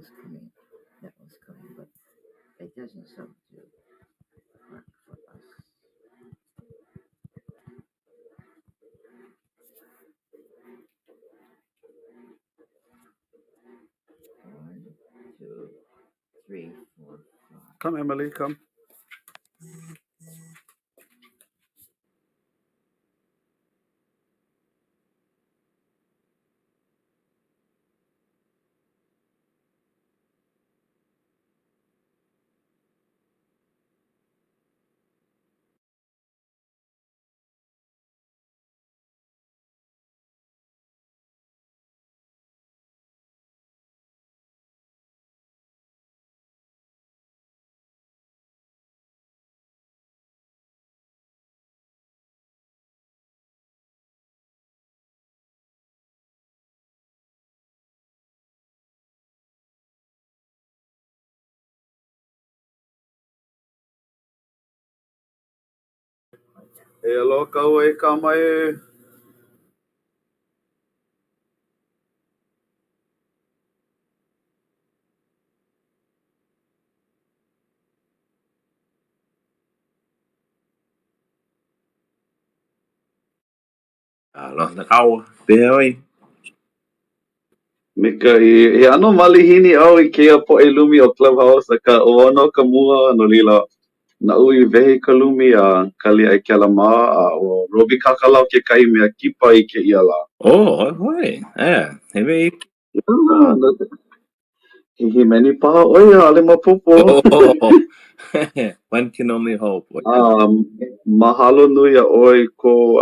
was coming that was coming, but it doesn't seem to work for us. One, two, three, four, five. Come, Emily, come. E aloha kāua e Kama ē! Aloha kāua. Pehea ʻoe? Maikaʻi. He ʻano malihini au i kēia poʻe lumi o Clubhouse, akā ʻo wau nō ka mua, no laila, naʻu i wehe i ka lumi a kali iā ʻEkela mā, a ʻo Robbie Kakalau kekahi mea kipa i kēia lā. Oh, hoihoi. ʻAe, he mea He hīmeni paha ʻo ia, ʻaʻole maopopo. Oh, one can only hope. A mahalo nui iā ʻoe i kou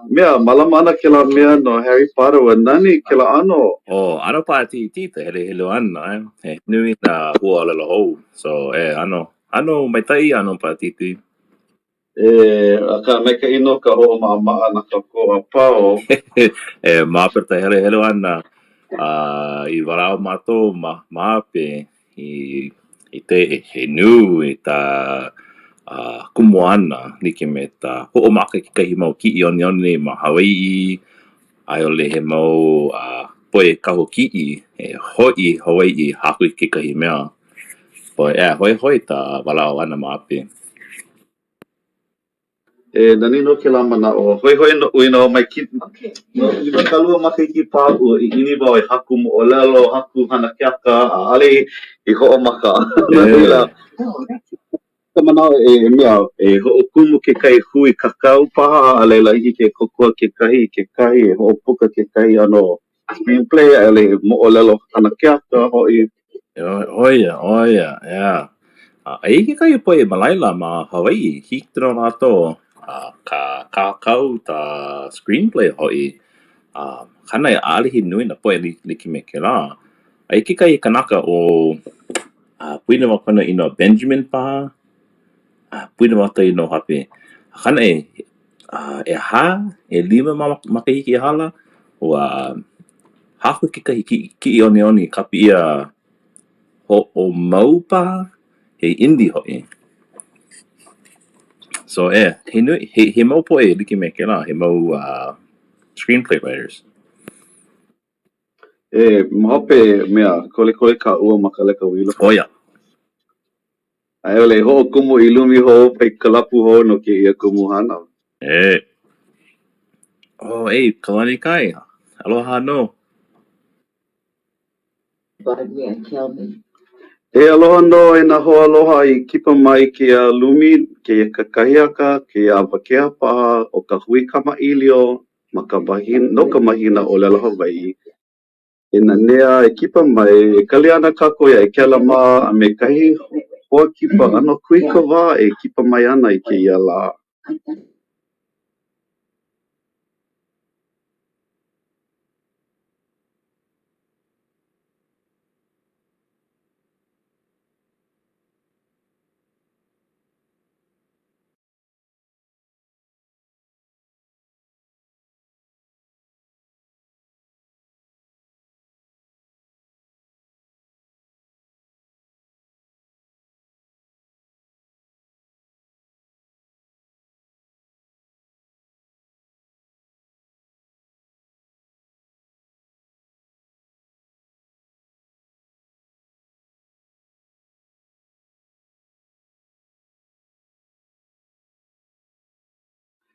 mea, mālama ʻana kēlā mea no Harry Potter, ua nani kēlā ʻano. Oh, ʻano pātītī ka heluhelu ʻana, eh? He nui nā huaʻōlelo hou. So, eh, ʻano, ʻano maitaʻi, ʻano pātītī. E, akā maikaʻi nō ka hoʻomaʻamaʻa na kākou a pau. E, ma hope o ka heluhelu ʻana, a i walaʻau mākou ma ma hope i i te he nui ka a kumuhana like me ka hoʻomaka i kekahi mau kiʻi onioni ma Hawaiʻi, a i ʻole he mau a poʻe kahu kiʻi e hoʻi i Hawaiʻi haku i kekahi mea. But yeah, hoihoi ka walaʻau ʻana ma hope. E nani nō kēlā manaʻo. Hoihoi noʻu you know, mai ki, no 20 makahiki paha ua ʻiʻini wau e haku moʻolelo, haku hana keaka, a ʻaʻole i hoʻomaka. No laila, ka manaʻo e mea, e hoʻokumu kekahi hui kākau paha, a laila hiki ke kōkua kekahi i kekahi, e hoʻopuka kekahi ʻano screenplay, a i ʻole moʻolelo hana keaka hoʻi. ʻO ia, ʻo ia, yeah. A eia kekahi poʻe ma laila ma Hawaiʻi, hiki nō lākou ka kākau, ka screenplay hoʻi. A akā naʻe ʻaʻole he nui nā poʻe like me kēlā. Aia kekahi kanaka ʻo a puni wau kona inoa Benjamin paha, a puni wau ka inoa hape. Akā naʻe, ʻehā, ʻelima makahiki i hala, ua haku kekahi kiʻi onioni kapa ʻia hoʻomau paha, he indie hoʻi. So, yeah, he nui, he, he mau poʻe like me kēlā, he mau uh, screenplay writers. E, ma hope mea, kolekole kāua ma ka leka uila. ʻO ia. A i ʻole e hoʻokumu i lumi hou, pai kalapu hou no kēia kumuhana. E. Oh, hey, Kalani Kai. Aloha nō. Bug me and kill me. E aloha nō e nā hoaaloha i kipa mai i kēia lumi, kēia kakahiaka, kēia awakea paha o ka hui kamaʻilio ma ka mahina, no ka mahina ʻōlelo Hawaiʻi. E nanea, e kipa mai, e kali ana kākou iā ʻEkela mā a me kahi hoa kipa ʻano kūikawā e kipa mai ana i kēia lā.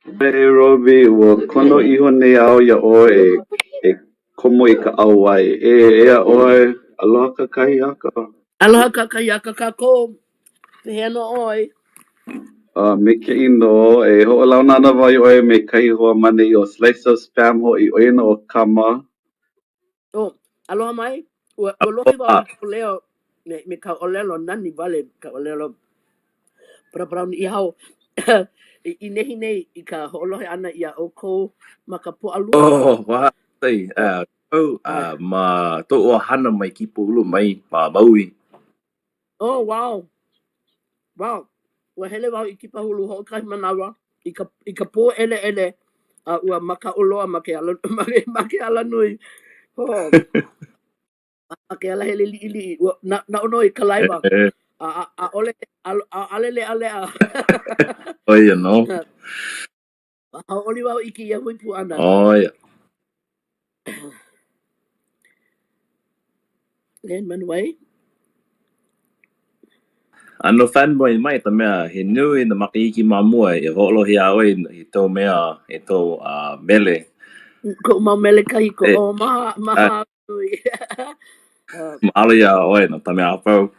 E Robbie, ua kono iho nei au iā ʻoe e, e komo i ka ʻauwai. E, eia ʻoe, aloha kakahiaka. Aloha kakahiaka kākou. Pehea nō ʻoe? Uh, maikaʻi nō, e hoʻolauna ana wau iā ʻoe me kahi hoa ma ʻaneʻi ʻo Slice of Spam hoʻi, ʻo ia nō ʻo Kama. Oh, aloha mai. Ua, ua lohe wau i kou leo me, me ka ʻōlelo nani wale ka ʻōlelo parapara Niʻihau i, i nehinei i ka hoʻolohe ʻana iā ʻoukou ma ka Pōʻalua. Oh, wow. Uh, oh, uh, ma toʻu ʻohana mai Kīpahulu mai ma Maui. Oh, wow. Wow. Ua hele wau i Kīpahulu hoʻokahi manawa i ka, i ka pōʻeleʻele a ua makaʻu loa ma ke ala, ma ke, ma ke alanui. Oh. Ma ke alahele liʻiliʻi. Ua, na, naʻu nō i kalaiwa. A, a, ʻaʻole, ʻaʻole leʻaleʻa. ʻO ia nō. Hauʻoli wau i kēia hui pū ʻana. ʻO ia. Len Manuwai. ʻAno fanboy mai ka mea, he nui nā makahiki ma mua e hoʻolohe iā ʻoe i tou mea, i tou uh, mele. Koʻu mau mele kahiko, e, oh, maha, maha nui. uh, Mahalo iā ʻoe no ka mea a pau.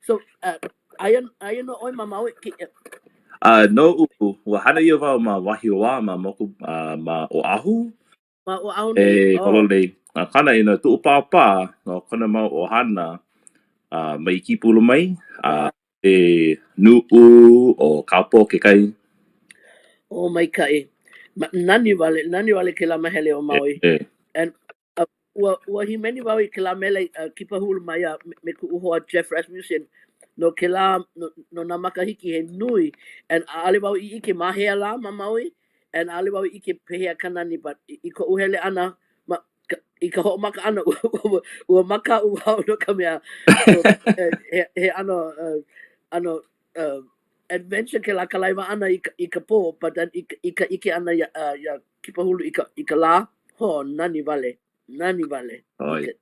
So, uh, aia, aia nō ʻoe ma Maui? Ke, uh, noʻu, ua hānau ʻia wau ma Wahiawā, ma moku, uh, ma Oʻahu. Ma Oʻahu nei? E, pololei. Akā naʻe, no kuʻu pāpā, no kona mau ʻohana, uh, mai Kīpahulu mai, a e Nuʻu, ʻo Kaupō kekahi. Oh, maikaʻi. Ma, nani wale, nani wale kēlā mahele o Maui. E, e. And, uh, ua, ua hīmeni wau i kēlā mele uh, Kīpahulu mai a me, me kuʻu hoa Jeff Rasmussen no kēlā, no, no nā makahiki he nui. And ʻaʻole wau i ʻike ma hea lā ma Maui, and ʻaʻole wau i ʻike pehea ka nani, but i, i koʻu hele ʻana ma, ka, i ka hoʻomaka ʻana, ua, ua, ua makaʻu wau no ka mea, he, he ʻano, uh, ʻano, uh, adventure kēlā kalaiwa ʻana i ka, i ka pō, but then i, i ka ʻike ʻana iā, uh, iā Kīpahulu i ka, i ka lā, ho, nani wale, nani wale. ʻOe. I ka,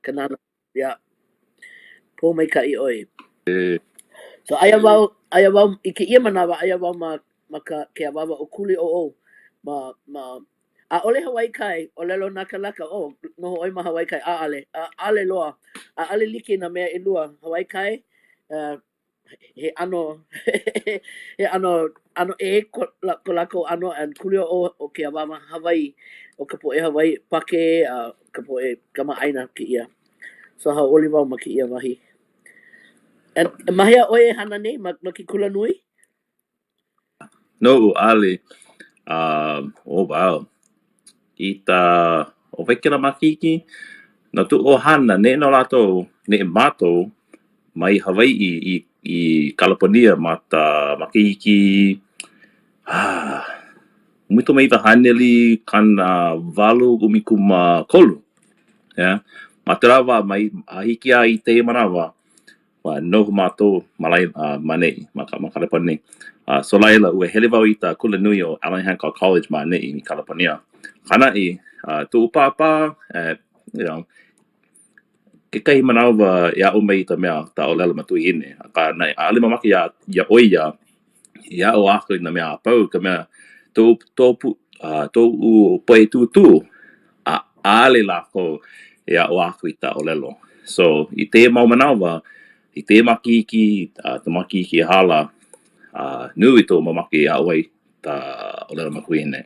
ka nānā, yeah. Pōmaikaʻi ʻoe. E. So aia wau, aia wau, i kēia manawa, aia wau ma, ma ka, ke awāwa ʻo Kuliʻouʻou, ma, ma, ʻaʻole Hawaii Kai, ʻōlelo nā kānaka, oh, noho ʻoe ma Hawaii Kai, ʻaʻale, ʻaʻale loa, ʻaʻale like nā mea ʻelua, Hawaii Kai, uh, he ʻano he ʻano ʻano ʻē ko, ko lākou ʻano and Kuliʻouʻou ʻo ke awāwa Hawaii ʻo ka poʻe Hawaii Pākē a ka poʻe kamaʻāina kēia. So hauʻoli wau ma kēia wahi. And ma hea ʻoe e hana nei ma, ma ke kula nui? Noʻu, ʻaʻole. Um, oh wow. I ka, ʻo wai kēlā makahiki? No kuʻu ʻohana, neʻe nō lākou, neʻe mākou mai Hawaiʻi i, i Kalaponia ma ka makahiki, ah, 1983. Yeah. Ma kēlā wā mai, a hiki a i kēia manawa, Ua noho mākou ma laila, ma ʻaneʻi, ma ka, ma Kalaponia. A so laila, ua hele wau i ka kula nui ʻo Allan Hancock College ma ʻaneʻi i Kalaponia. Akā naʻe, uh, koʻu pāpā, uh, you know, kekahi manawa e aʻo mai i ka mea, ka ʻōlelo makuahine. Akā naʻe, ʻaʻole mamake iā, iā ʻo ia i aʻo aku i nā mea a pau, ka mea, toʻu, toʻu, uh, toʻu poʻe tūtū, ʻaʻale lākou e aʻo aku i ka ʻōlelo. So, i kēia mau manawa, i kēia makahiki, a ka makahiki e hala, uh, nui koʻu mamake e aʻo ai ka ʻōlelo makuahine.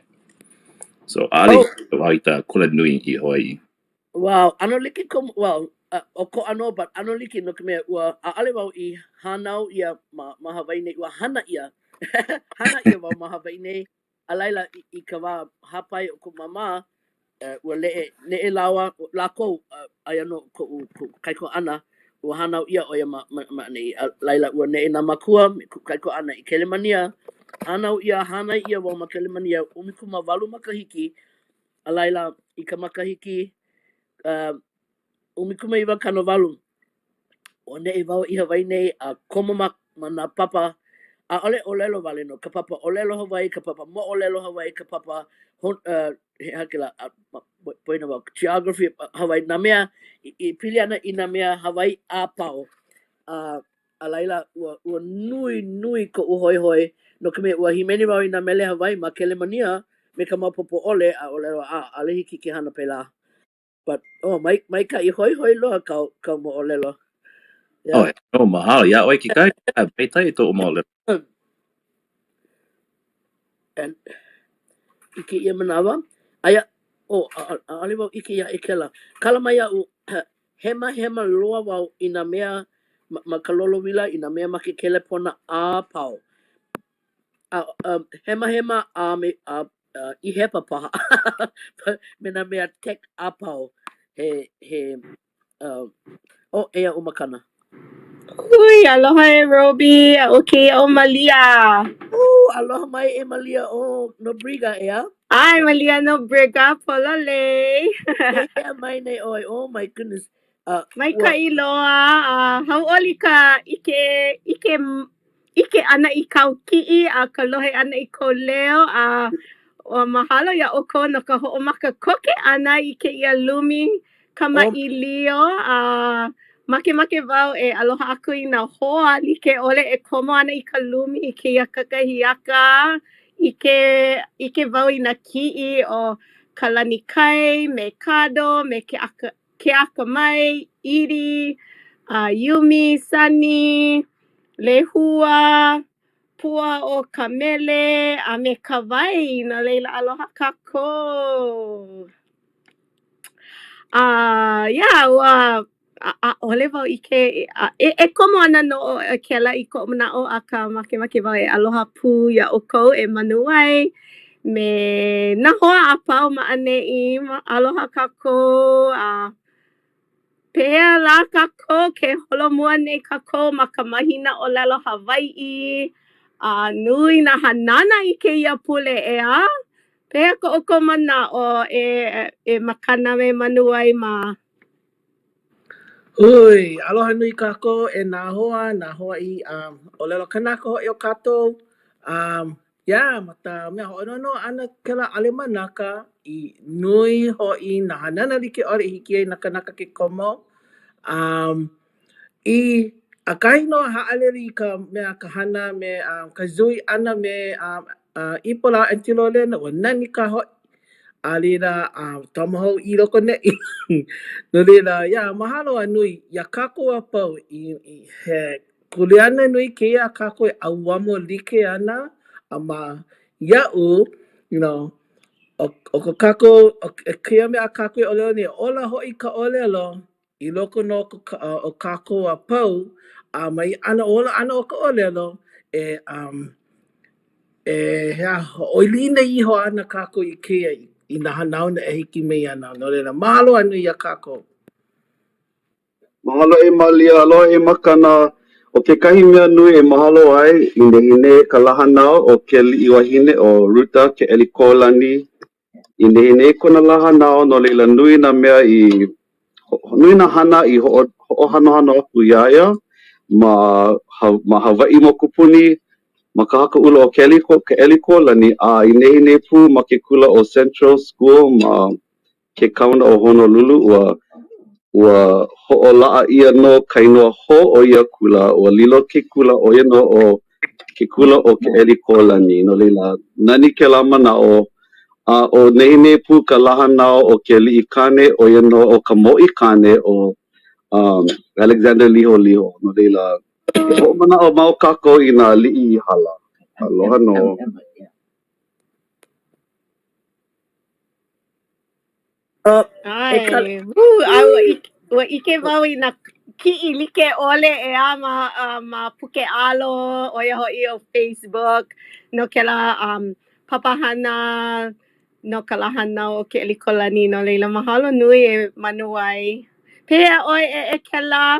So, ʻaʻole Oh. i wau i ka kula nui i Hawaiʻi. Wow, ʻano like ko, well, uh, ʻokoʻa nō, but ʻano like no ka mea, ua, ʻaʻole wau i hānau ʻia ma, ma Hawaiʻi nei, ua hana ʻia, hana ʻia wau ma Hawaiʻi nei, a laila, i, i ka wā hāpai o koʻu māmā, uh, ua neʻe, neʻe lāua, lākou, uh, aia nō koʻu, koʻu kaikuaʻana, ua hānau ʻia ʻo ia ma, ma, ma ʻaneʻi, a laila, ua neʻe nā mākua me kuʻu kaikuaʻana i Kelemania, hānau ʻia, hānai ʻia wau ma Kelemania, 18 makahiki, A laila, i ka makahiki uh, 1988, ua neʻe wau i Hawaii nei a komo ma, ma nā papa, ʻaʻole ʻōlelo wale nō, ka papa ʻōlelo Hawaii, ka papa moʻolelo Hawaii, ka papa, hon, uh, he aha kēlā, uh, poina wau, geography Hawaii, nā mea i, i pili ana i nā mea Hawaii a pau. Uh, a laila, ua, ua nui, nui koʻu hoihoi. No ka mea, ua hīmeni wau i nā mele Hawaii ma Kelemania me ka maopopo ʻole, a ʻōlelo, a, ʻaʻole hiki ke hana pēlā. But, oh, mai, maikaʻi, hoihoi loa kāu, kāu moʻolelo. Yeah. Oh, oh, mahalo. Iā ʻoe kekahi, maikaʻi kou moʻolelo. And, i kēia manawa, aia, oh, ʻaʻole wau ʻike iā Ekela. Kala mai iaʻu, hemahema loa wau i nā mea ma, ma ka lolouila, i nā mea ma ke kelepona a pau. A, um, hemahema a me, a, uh, ʻīhepa paha me nā mea tech a pau. He, he, uh, oh, eia ʻo Makana. Hui, aloha e Roby, ʻo kēia ʻo Malia. Oh, aloha mai e Malia o Nobriga, ʻeā? ʻAe, Malia Nobriga, pololei. Pehea mai nei ʻoe? Oh my goodness. Uh, Maikaʻi ua... loa, uh, hauʻoli ka ʻike, ʻike, ʻike ʻana i kāu kiʻi a ka lohe ʻana i kou leo a ua mahalo iā ʻoukou no ka hoʻomaka koke ʻana i kēia lumi kamaʻilio a makemake wau e aloha aku i nā hoa like ʻole e komo ana i ka lumi i kēia kakahiaka. ʻIke, ʻike wau i nā kiʻi o Kalani Kai, me Kado, me ke aka, Keakamai, Iri, a Yumi, Sunny, Lehua, Pua o ka Mele, a me Kawai. No laila, aloha kākou. A yeah, ua ʻaʻole wau ʻike e, e komo ana nō ʻo Ekela i koʻu manaʻo, akā makemake wau e aloha pū iā ʻoukou e Manuwai me nā hoa a pau ma ʻaneʻi. Aloha kākou a pehea lā kākou ke holomua nei kākou ma ka mahina ʻōlelo Hawaiʻi a nui nā hanana i kēia pule, ʻeā? Pehea ko ʻoukou manaʻo e e Makana me Manuwai mā? Hui, aloha nui kākou e nā hoa, nā hoa i um, ʻōlelo kanaka hoʻi o kākou. Um, yeah, ma ka mea hoʻonohonoho ʻana kēlā ʻalemanaka i nui hoʻi nā hanana like ʻole i hiki ai nā kanaka ke komo. Um, i ʻakahi nō a haʻalele i ka mea ka hana me um, ka Zui ʻana me um, uh, Ipo lā Aunty Lolena, ua nani kā hoʻi. A laila, komo hou i loko nei. No laila, yeah, mahalo a nui iā kākou a pau i, i he kuleana nui kēia a kākou e ʻauamo like ana a ma iaʻu, you know, ʻo, ʻo ko kākou, ʻo kēia mea a kākou e ʻōlelo nei, ola hoʻi ka ʻōlelo, I loko nō o kākou a pau, a ma ia ʻano ola ʻana o ka ʻōlelo, e, um, e he aha, hoʻoilina iho ana kākou i kēia i nā hanauna e hiki mai ana. No laila, mahalo a nui iā kākou. Mahalo e Malia, aloha e Makana. ʻO kekahi mea nui e mahalo ai i nehinei ka lā hānau o ke aliʻi wahine ʻo Ruta Keʻelikōlani I nehinei kona lā hānau, no laila nui nā mea i, nui nā hana i hoʻohanohano aku iā ia ma, ma Hawaiʻi mokupuni, ma ka Haka ʻUla o Keʻelikōlani, a i nehinei pū ma ke kula ʻo Central School ma ke kaona o Honolulu, ua, ua hoʻolaʻa ʻia nō ka inoa hou o ia kula, ua lilo ke kula ʻo ia nō ʻo ke kula ʻo Keʻelikōlani. No laila, nani kēlā manaʻo. A ʻo nehinei pū ka lā hānau o ke aliʻi kāne, ʻo ia nō ʻo ka mōʻī kāne ʻo um, Alexander Liholiho. No laila, e hoʻomanaʻo mau kākou i nā aliʻi i hala. Aloha nō. Uh, e ka... ʻAe, a ua ʻike, ua ʻike wau i nā kiʻi like ʻole ʻeā ma, uh, ma Puke Alo, ʻo ia hoʻi ʻo Facebook, no kēlā um, papahana no ka lā hānau o Keʻelikōlani. No laila, mahalo nui e Manuwai. Pehea ʻoe e Ekela?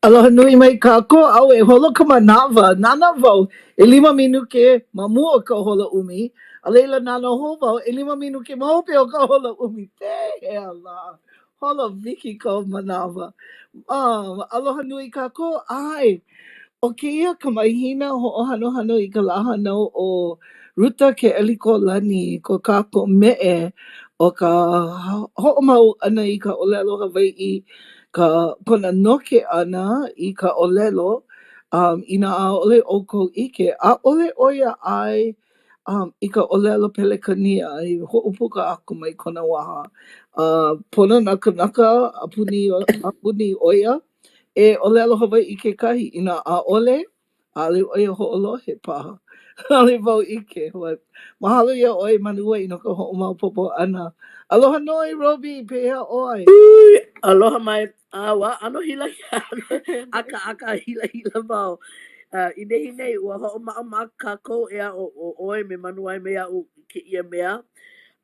Aloha nui mai kākou, ʻAue, holo ka manawa. Nānā wau, ʻelima minuke ma mua o ka hola ʻumi, a laila nānā hou wau, ʻelima minuke ma hope o ka hola ʻumi. Pehea lā? Holo wiki ka manawa. Um, aloha nui kākou, ʻae, ʻo kēia ka mahina hoʻohanohano i ka lā hānau o Ruta Keʻelikōlani, ko kākou meʻe o ka hoʻomau ʻana i ka ʻōlelo Hawaiʻi ka kona noke ʻana i ka ʻōlelo. Um, inā ʻaʻole ʻoukou ʻike, ʻaʻole ʻo ia ʻae um, i ka ʻōlelo Pelekania i hoʻopuka aku mai kona waha. Uh, pono nā kanaka a puni, a puni ʻo ia e ʻōlelo Hawaiʻi kekahi. Inā ʻaʻole, ʻaʻole ʻo ia hoʻolohe paha. ʻAʻole wau ʻike. Mahalo iā ʻoe Manuwai no ka hoʻomaopopo ʻana. Aloha nō e Robbie, pehea ʻoe? Ui, aloha mai. A ua ʻano hilahila, ʻakaʻaka hilahila wau. Uh, i nehinei, ua hoʻomaʻamaʻa kākou ʻeā ʻo, ʻo ʻoe me Manuwai me aʻu i kēia mea.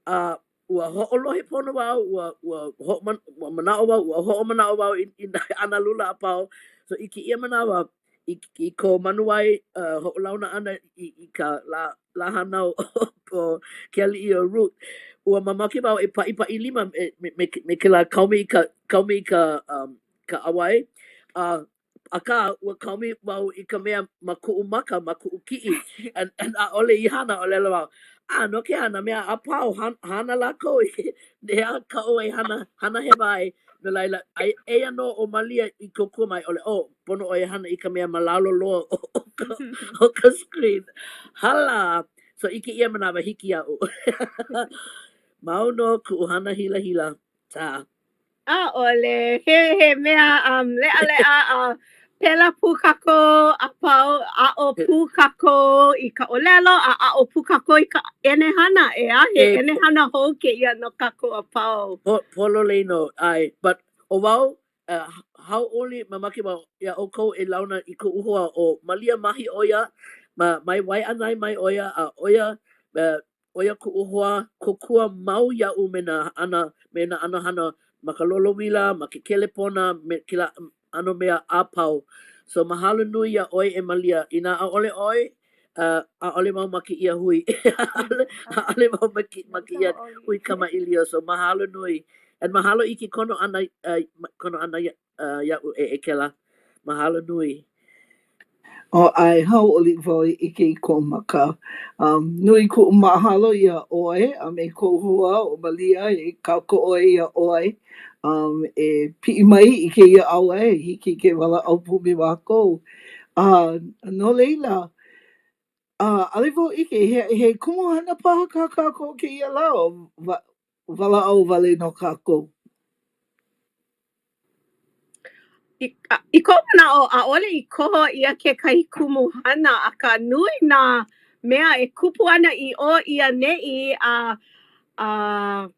A uh, ua hoʻolohe pono wau, ua, ua, hoʻoman, ua manaʻo wau, ua hoʻomanaʻo wau i, i nā analula a pau. So i kēia manawa, i, i ko Manuwai uh, hoʻolauna ʻana i, i ka lā, lā hānau o ke aliʻi o Ruth, ua mamake wau e paʻipaʻi lima me, me, me, me kēlā kaomi i ka, kaomi i ka, um, ka ʻauwae. A uh, Akā, ua kaomi wau i ka mea ma kuʻu maka, ma kuʻu kiʻi, and, and ʻaʻole i hana, ʻōlelo wau, a no ke aha nā mea a pau, hana lākou i he aha kaʻu e hana, hana hewa ai, no laila, ai, eia nō ʻo Malia i kōkua mai, ʻole, oh, pono ʻoe e hana i ka mea ma lalo loa o, o, ka, o ka screen. Hala! So i kēia manawa, hiki iaʻu. Mau nō kuʻu hana hilahila. Tā. ʻAʻole. He, he mea um, leʻaleʻa a uh, pēlā pū kākou a pau, aʻo pū kākou i ka ʻōlelo a aʻo pū kākou i ka ʻenehana, ʻeā? He E, ʻenehana hou kēia no kākou a pau. Po, pololei nō, ʻae. But ʻo wau, uh, hauʻoli mamake wau iā ʻoukou e launa i koʻu hoa ʻo Malia Mahi ʻo ia, ma, mai Waiʻanae mai ʻo ia, a ʻo ia, uh, ʻO ia kuʻu hoa kōkua mau iaʻu me nā ʻana me nā ʻano hana ma ka lolouila, ma ke kelepona, me kēlā ʻano mea a pau. So mahalo nui iā ʻoe e Malia. Inā ʻaʻole ʻoe, uh, ʻaʻole wau ma kēia hui. ʻAʻole wau ma, ma kēia hui kamaʻilio. So mahalo nui. And mahalo i ke kono ʻana, uh, kono ʻana uh, iaʻu e Ekela. Mahalo nui. Oh, ʻae, hauʻoli wau e ʻike i kou maka. Um, nui kuʻu mahalo iā ʻoe a me kou hoa ʻo Malia e kākoʻo ai iā ʻoe um, e piʻi mai i kēia ʻauwae e hiki ke walaʻau pū me mākou. A no laila, uh, ʻaʻole wau ʻike, he, he kumuhana paha kā kākou kēia lā, wa, walaʻau wale nō kākou? I, i koʻu manaʻo, ʻaʻole i koho ʻia kekahi kumuhana, akā nui nā mea e kupu ana i ʻō i ʻaneʻi a a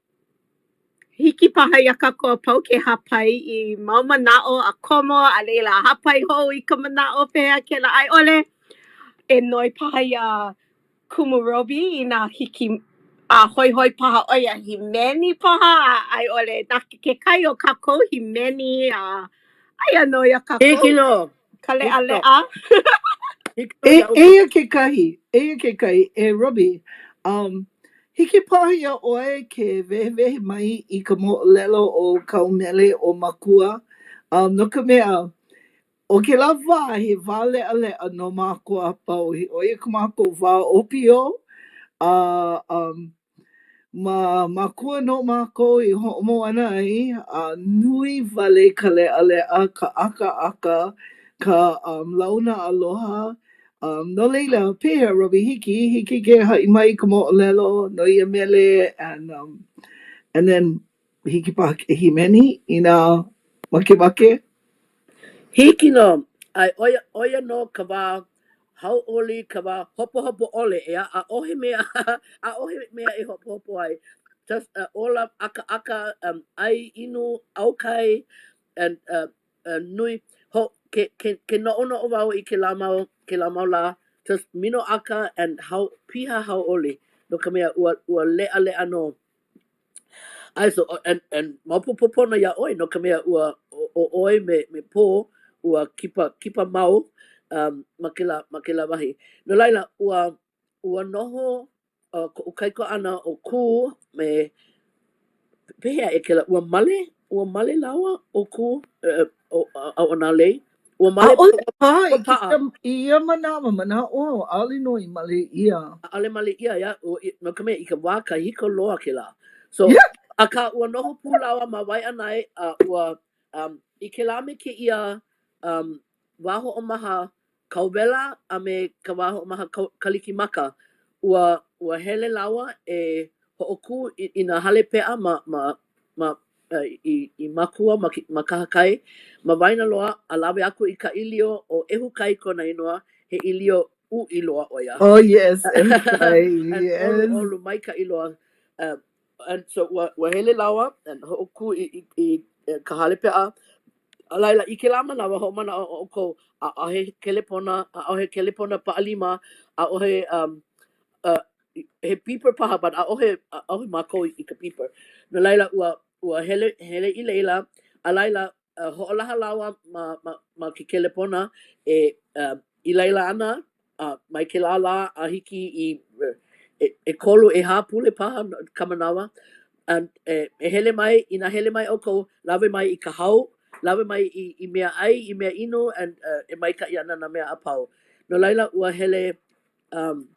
hiki paha iā kākou a pau ke hāpai i mau manaʻo a komo a laila hāpai hou i ka manaʻo pehea kēlā a i ʻole e noi paha iā Kumu Robbie inā hiki a hoihoi paha ʻo ia hīmeni paha a a i ʻole na kekahi o kākou hīmeni a aia nō iā kākou Hiki nō. ka Hiki nō. leʻaleʻa. Hiki nō E, iaʻu. eia kekahi, eia kekahi, e Robbie, um, hiki paha iā ʻoe ke wehewehe mai i ka moʻolelo o kāu mele ʻo Makua, um, no ka mea, ʻO kēlā wā, he wā leʻaleʻa no mākou a pau, ʻo ia ko mākou wā ʻōpio, a um, ma Mākua nō mākou i hoʻomoana ai, a nui wale ka leʻaleʻa, ka ʻakaʻaka, ka um, launa aloha. Um, no laila, pehea, Robbie, hiki, hiki ke haʻi mai ka moʻolelo no ia mele and, um, and then Hiki paha ke hīmeni inā makemake. Hiki nō, ʻae, ʻo ia, ʻo ia nō ka wā hauʻoli, ka wā hopohopo ʻole, ʻeā, ʻaʻohe mea, ʻaʻohe mea e hopohopo ai. Just, uh, ola, ʻakaʻaka, um, ʻai, inu, ʻaukai, and, uh, uh, nui, ho, ke, ke, ke noʻonoʻo wau i kēlā mau, kēlā mau lā, just minoʻaka and hau, piha hauʻoli, no ka mea, ua, ua leʻaleʻa nō. ʻAe, so, and, and maopopo pono iā ʻoe, no ka mea, ua, ʻo ʻoe me, me Pō, ua kipa, kipa mau um, ma kēlā, ma kēlā wahi. No laila, ua, ua noho uh, koʻu kaikuaʻana ʻo Kū me, pehea e kela, ua male, ua male lāua ʻo Kū, uh, ʻo, a ʻo Nālei? Ua male, ʻAʻole paha ua i paʻa. kēia, i ia manawa, manaʻo au, ʻaʻole nō i male ʻia. ʻAʻole male ʻia, ia, no ka mea, i ka wā kahiko loa kēlā. So, Yeah. akā, ua noho pū lāua ma Waiʻanae, a ua, um, i kēlā me kēia, um, wā hoʻomaha. Kauwela a me ka wā hoʻomaha Kalikimaka, ua ua hele lāua e hoʻokū i, i nā hale peʻa ma, ma, ma, i, i Mākua ma, ma kahakai, ma waena loa, a lawe aku i ka ʻīlio ʻo ʻEhukai kona inoa, he ʻīlio uʻi loa ʻo ia. Oh yes, ʻEhukai, And yes. ʻoluʻolu maikaʻi loa. Uh, and so ua, ua hele lāua and hoʻokū i, i, i ka hale peʻa. A laila, i kēlā manawa, hoʻomanaʻo ʻoukou, ʻaʻohe kelepona, ʻaʻohe kelepona paʻalima, ʻaʻohe um, uh, he beeper paha, but ʻaʻohe, ʻaʻohe mākou i ka beeper. No laila, ua, ua hele, hele i laila, a laila, uh, hoʻolaha lāua ma, ma, ma ke kelepona e, uh, i laila ana, uh, mai kēlā lā a hiki i e, ʻekolu, ʻehā pule paha ka manawa, and, e, e hele mai, inā hele mai ʻoukou, lawe mai i ka hau, lawe mai i, i mea ʻai, i mea inu, and, uh, e maikaʻi ana nā mea a pau. No laila, ua hele, um,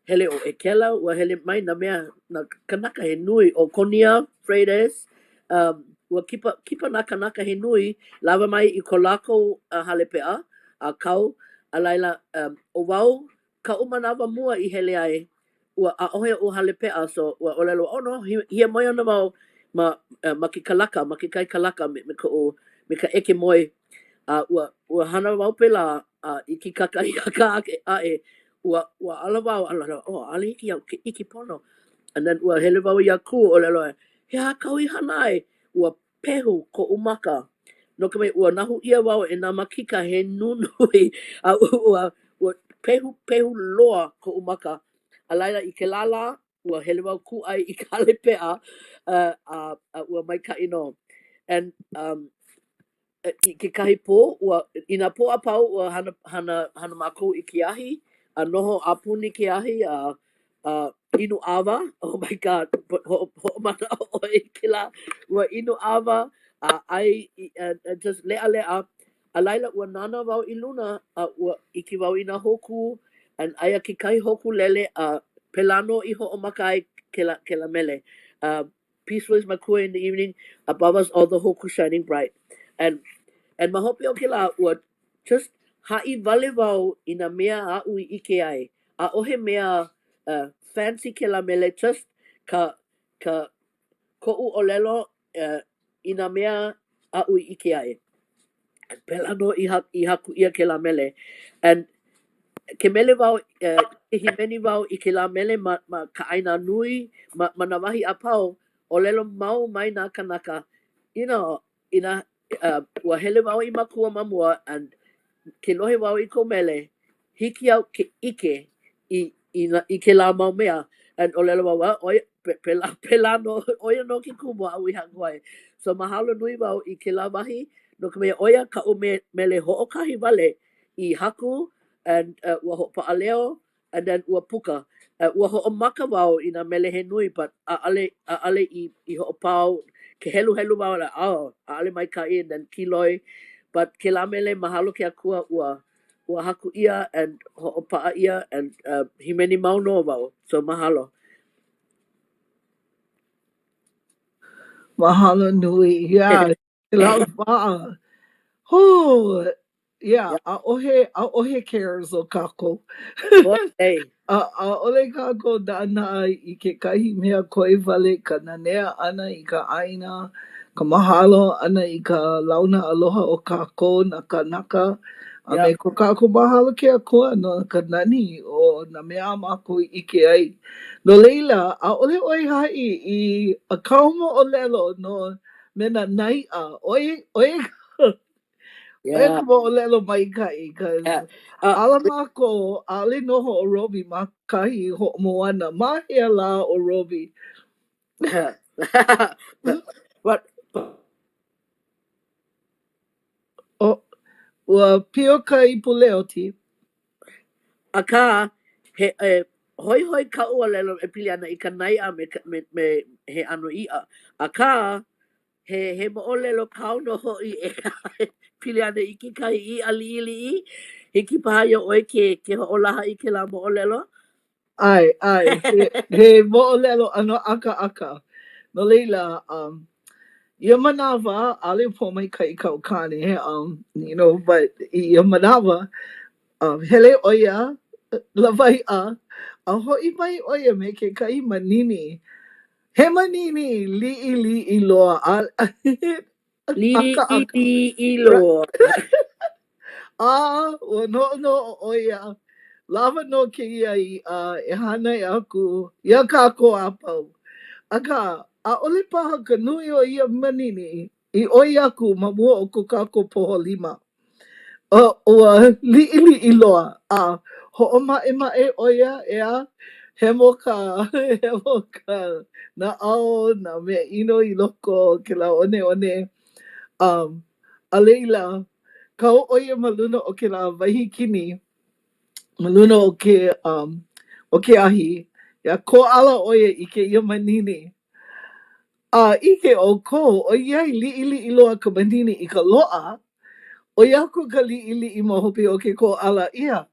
hele ʻo ʻEkela, ua hele mai nā mea, nā kanaka he nui, ʻo Konia Freitas, um, ua kipa, kipa nā kanaka he nui, lawe mai i ko lākou uh, hale peʻa, a kau, a laila, um, ʻo wau, kaʻu manawa mua i hele ai, ua ʻaʻohe oʻu hale peʻa, so ua ʻōlelo, oh no, hiamoe ana wau ma, uh, ma ke kalaka, ma kekahi kalaka me, me koʻu, me ka ʻeke moe, a ua, ua hana wau pēlā, a i ke kakahiaka aʻe, ua, ua ala wau, a laila, oh, ʻaʻole hiki iaʻu ke ʻike pono. And then ua hele wau iā Kū, ʻōlelo ai, he aha kāu i hana ai? Ua pehu koʻu maka. No ka mea, ua nahu ʻia wau e nā makika he nunui, a ua, ua pehu, pehu loa koʻu maka. A laila, i kēlā lā, ua hele wau kūʻai i ka hale peʻa, uh, a, a ua maikaʻi nō. And, um, i kekahi pō, ua, i nā pō a pau, ua hana, hana, hana mākou i ke ahi, a noho a puni ke ahi, a, a inu ʻawa, oh my God, ho, hoʻomanaʻo ʻoe i kēlā, ua inu ʻawa, a ʻai, and, and just leʻaleʻa, a laila ua nānā wau i luna, a ua ʻike wau i nā hōkū, and aia kekahi hōkūlele, a pēlā nō i hoʻomaka ai kēlā, kēlā mele. Uh, Peaceful is Makua in the evening, above us all the hoku shining bright. And, and ma hope o kēlā, ua just haʻi wale wau i nā mea aʻu i ʻike ai. ʻAʻohe mea uh, fancy kēlā mele, just ka, ka koʻu ʻōlelo uh, i nā mea aʻu i ʻike ai. And pēlā nō i, ha, i haku ʻia kēlā mele. And ke mele wau, uh, ke hīmeni wau i kēlā mele ma, ma ka ʻāina nui, ma, ma nā wahi a pau, ʻōlelo mau mai nā kanaka, you know, inā, uh, ua hele wau i Makua ma mua, and ke lohe wau i kou mele, hiki iaʻu ke ʻike i, i, i kēlā mau mea, and ʻōlelo wau, well, ʻo ia, pēlā, pēlā nō, ʻo ia nō ke kumu aʻu i haku ai. So mahalo nui wau i kēlā wahi, no ka mea, ʻo ia kaʻu me, mele hoʻokahi wale i haku, and uh, ua hoʻopaʻa leo, and then ua puka. Uh, ua hoʻomaka wau i nā mele he nui, but ʻaʻole, ʻaʻole i, i hoʻopau. Ke heluhelu wau, like, oh, ʻaʻole maikaʻi, and then kīloi. But kēlā mele, mahalo ke Akua, ua, ua haku ʻia and hoʻopaʻa ʻia and uh, hīmeni mau nō wau. So mahalo. Mahalo nui. Yeah, kēlā wā. Hū, yeah, ʻaʻohe, ʻaʻohe cares o kākou. Okay. A, ʻaʻole kākou nānā i kekahi mea koe wale ka nanea ʻana i ka ʻāina, ka mahalo ʻana i ka launa aloha o kākou nā kānaka, a me ko kākou mahalo ke Akua no ka nani o nā mea a mākou i ʻike ai. No laila, ʻaʻole ʻoe haʻi i kāu moʻolelo no me nā naiʻa, ʻoe, ʻoe ʻO ia ka moʻolelo maikaʻi, cause Yeah. Uh, ala mākou, ʻaʻole noho ʻo Robbie ma kahi hoʻomoana. Ma hea lā ʻo Robbie? But, Oh, ua pio ka ipuleo, T. Akā, he e, hoihoi kaʻu ʻōlelo e pili ana i ka naiʻa me, me, me he ʻano iʻa. Akā, He, he moʻolelo kāu nō hoʻi e pili ana i kekahi iʻa liʻiliʻi. Hiki paha iā ʻoe ke, ke hoʻolaha i kēlā moʻolelo? ʻAe, ʻae, he, he moʻolelo ʻano ʻakaʻaka. No laila, um, ia manawa, ʻaʻole pōmaikaʻi kaʻu kāne, um, you know, but i ia manawa, Hele ʻo ia lawaiʻa a hoʻi mai ʻo ia me kekahi manini. He manini liʻiliʻi loa a ʻakaʻaka. Liʻiliʻi loa. A ua noʻonoʻo ʻo ia, lawa nō kēia iʻa e hānai aku iā kākou a pau. Akā, ʻaʻole paha ka nui o ia manini i ʻoi aku ma mua o ko kākou poho lima. Ua liʻiliʻi loa, a hoʻomaʻemaʻe ʻo ia, ʻeā, hemo ka hemo ka naʻau, nā mea ʻino i loko o kēlā oneone. Um, a laila, kau ʻo ia ma luna o kēlā wahi kini, ma luna o ke, um, o ke ahi, ia kōʻala ʻo ia i kēia manini. A ʻike ʻoukou, ʻoiai liʻiliʻi loa ka manini i ka loaʻa, ʻoi aku ka liʻiliʻi ma hope o ke kōʻala ʻia.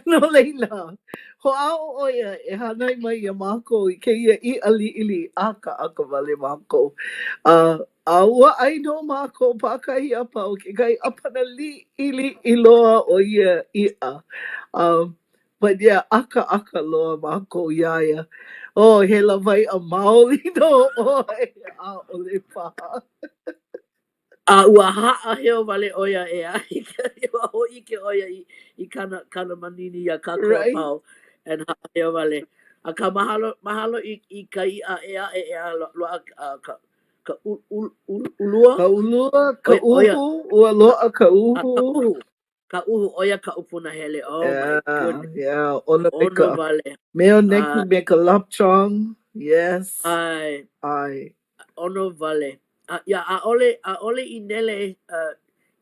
No laila, hoʻāʻo ʻo ia e hānai mai iā mākou i kēia iʻa liʻiliʻi ʻakaʻaka wale mākou. A, a ua ʻai nō mākou pākahi a pau kekahi ʻāpana liʻiliʻi loa o ia iʻa. A But yeah, ʻakaʻaka loa mākou iā ia. Oh, he lawaiʻa maoli nō ʻoe, ʻaʻole paha. A ua haʻaheo wale ʻo ia ʻeā, ua hōʻike ʻo ia i, i kāna, kāna manini iā kākou a pau, and haʻaheo wale. Akā mahalo, mahalo i, i ka iʻa ʻē aʻe ʻeā, loaʻa ka, ka u, u, u, ulua? Ka ulua, ka uhu, ua loaʻa ka uhu. Ka uhu. Ka uhu, ʻo ia kaʻu punahele. Oh my goodness. Yeah, ʻono me ʻOno ka wale. meoneki me ka lapchong. Yes. ʻAe. ʻAe. ʻOno wale. A, yeah, ʻaʻole, ʻaʻole i nele uh,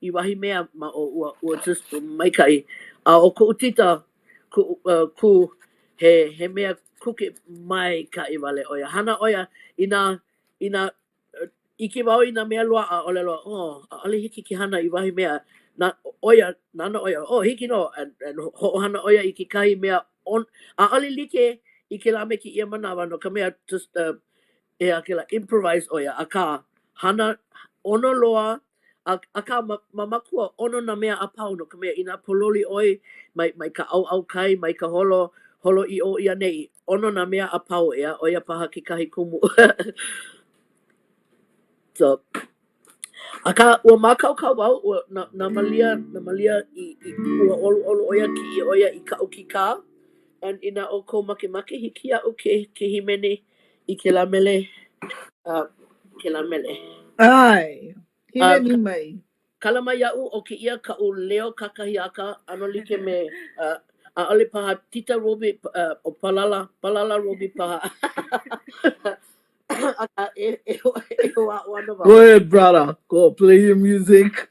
i wahi mea ma o ua, ua just maikaʻi. A ʻo koʻu tita, kuʻu, uh, kū, he, he mea kuke maikaʻi wale ʻo ia. Hana ʻo ia inā, inā ʻike wau i nā mea loaʻa, ʻōlelo, oh, ʻaʻole hiki ke hana i wahi mea. Na, ʻo ia, nānā ʻo ia, oh, hiki nō, and, and hoʻohana ʻo ia i kekahi mea, on, ʻaʻole like i kēlā me kēia manawa no ka mea, just, uh, ʻeā kēlā, improvise ʻo ia, akā, hana ʻono loa, a, akā, ma, ma Makua, ʻono nā mea a pau no ka mea, inā pōloli ʻoe mai, mai ka ʻauʻau kai, mai ka holo, holo i ʻō i ʻaneʻi, ʻono nā mea a pau, ʻeā, ʻo ia paha kekahi kumu. So, akā, ua mākaukau wau, ua, na, na Malia, na Malia i, i, ua ʻoluʻolu ʻo ia, kiʻi ʻo ia i kaʻu kīkā, and inā ʻoukou makemake, hiki iaʻu ke, ke hīmeni i kēlā mele, uh, kēlā mele. ʻAe, hīmeni mai. Kala mai iaʻu, ʻo kēia kaʻu leo kakahiaka, ʻano like me, uh, ʻaʻole paha Tita Roby, uh, ʻo Palala, Palala Roby paha. Akā, e, e, e hoʻāʻo ana wau. Go ahead, brother. Go play your music.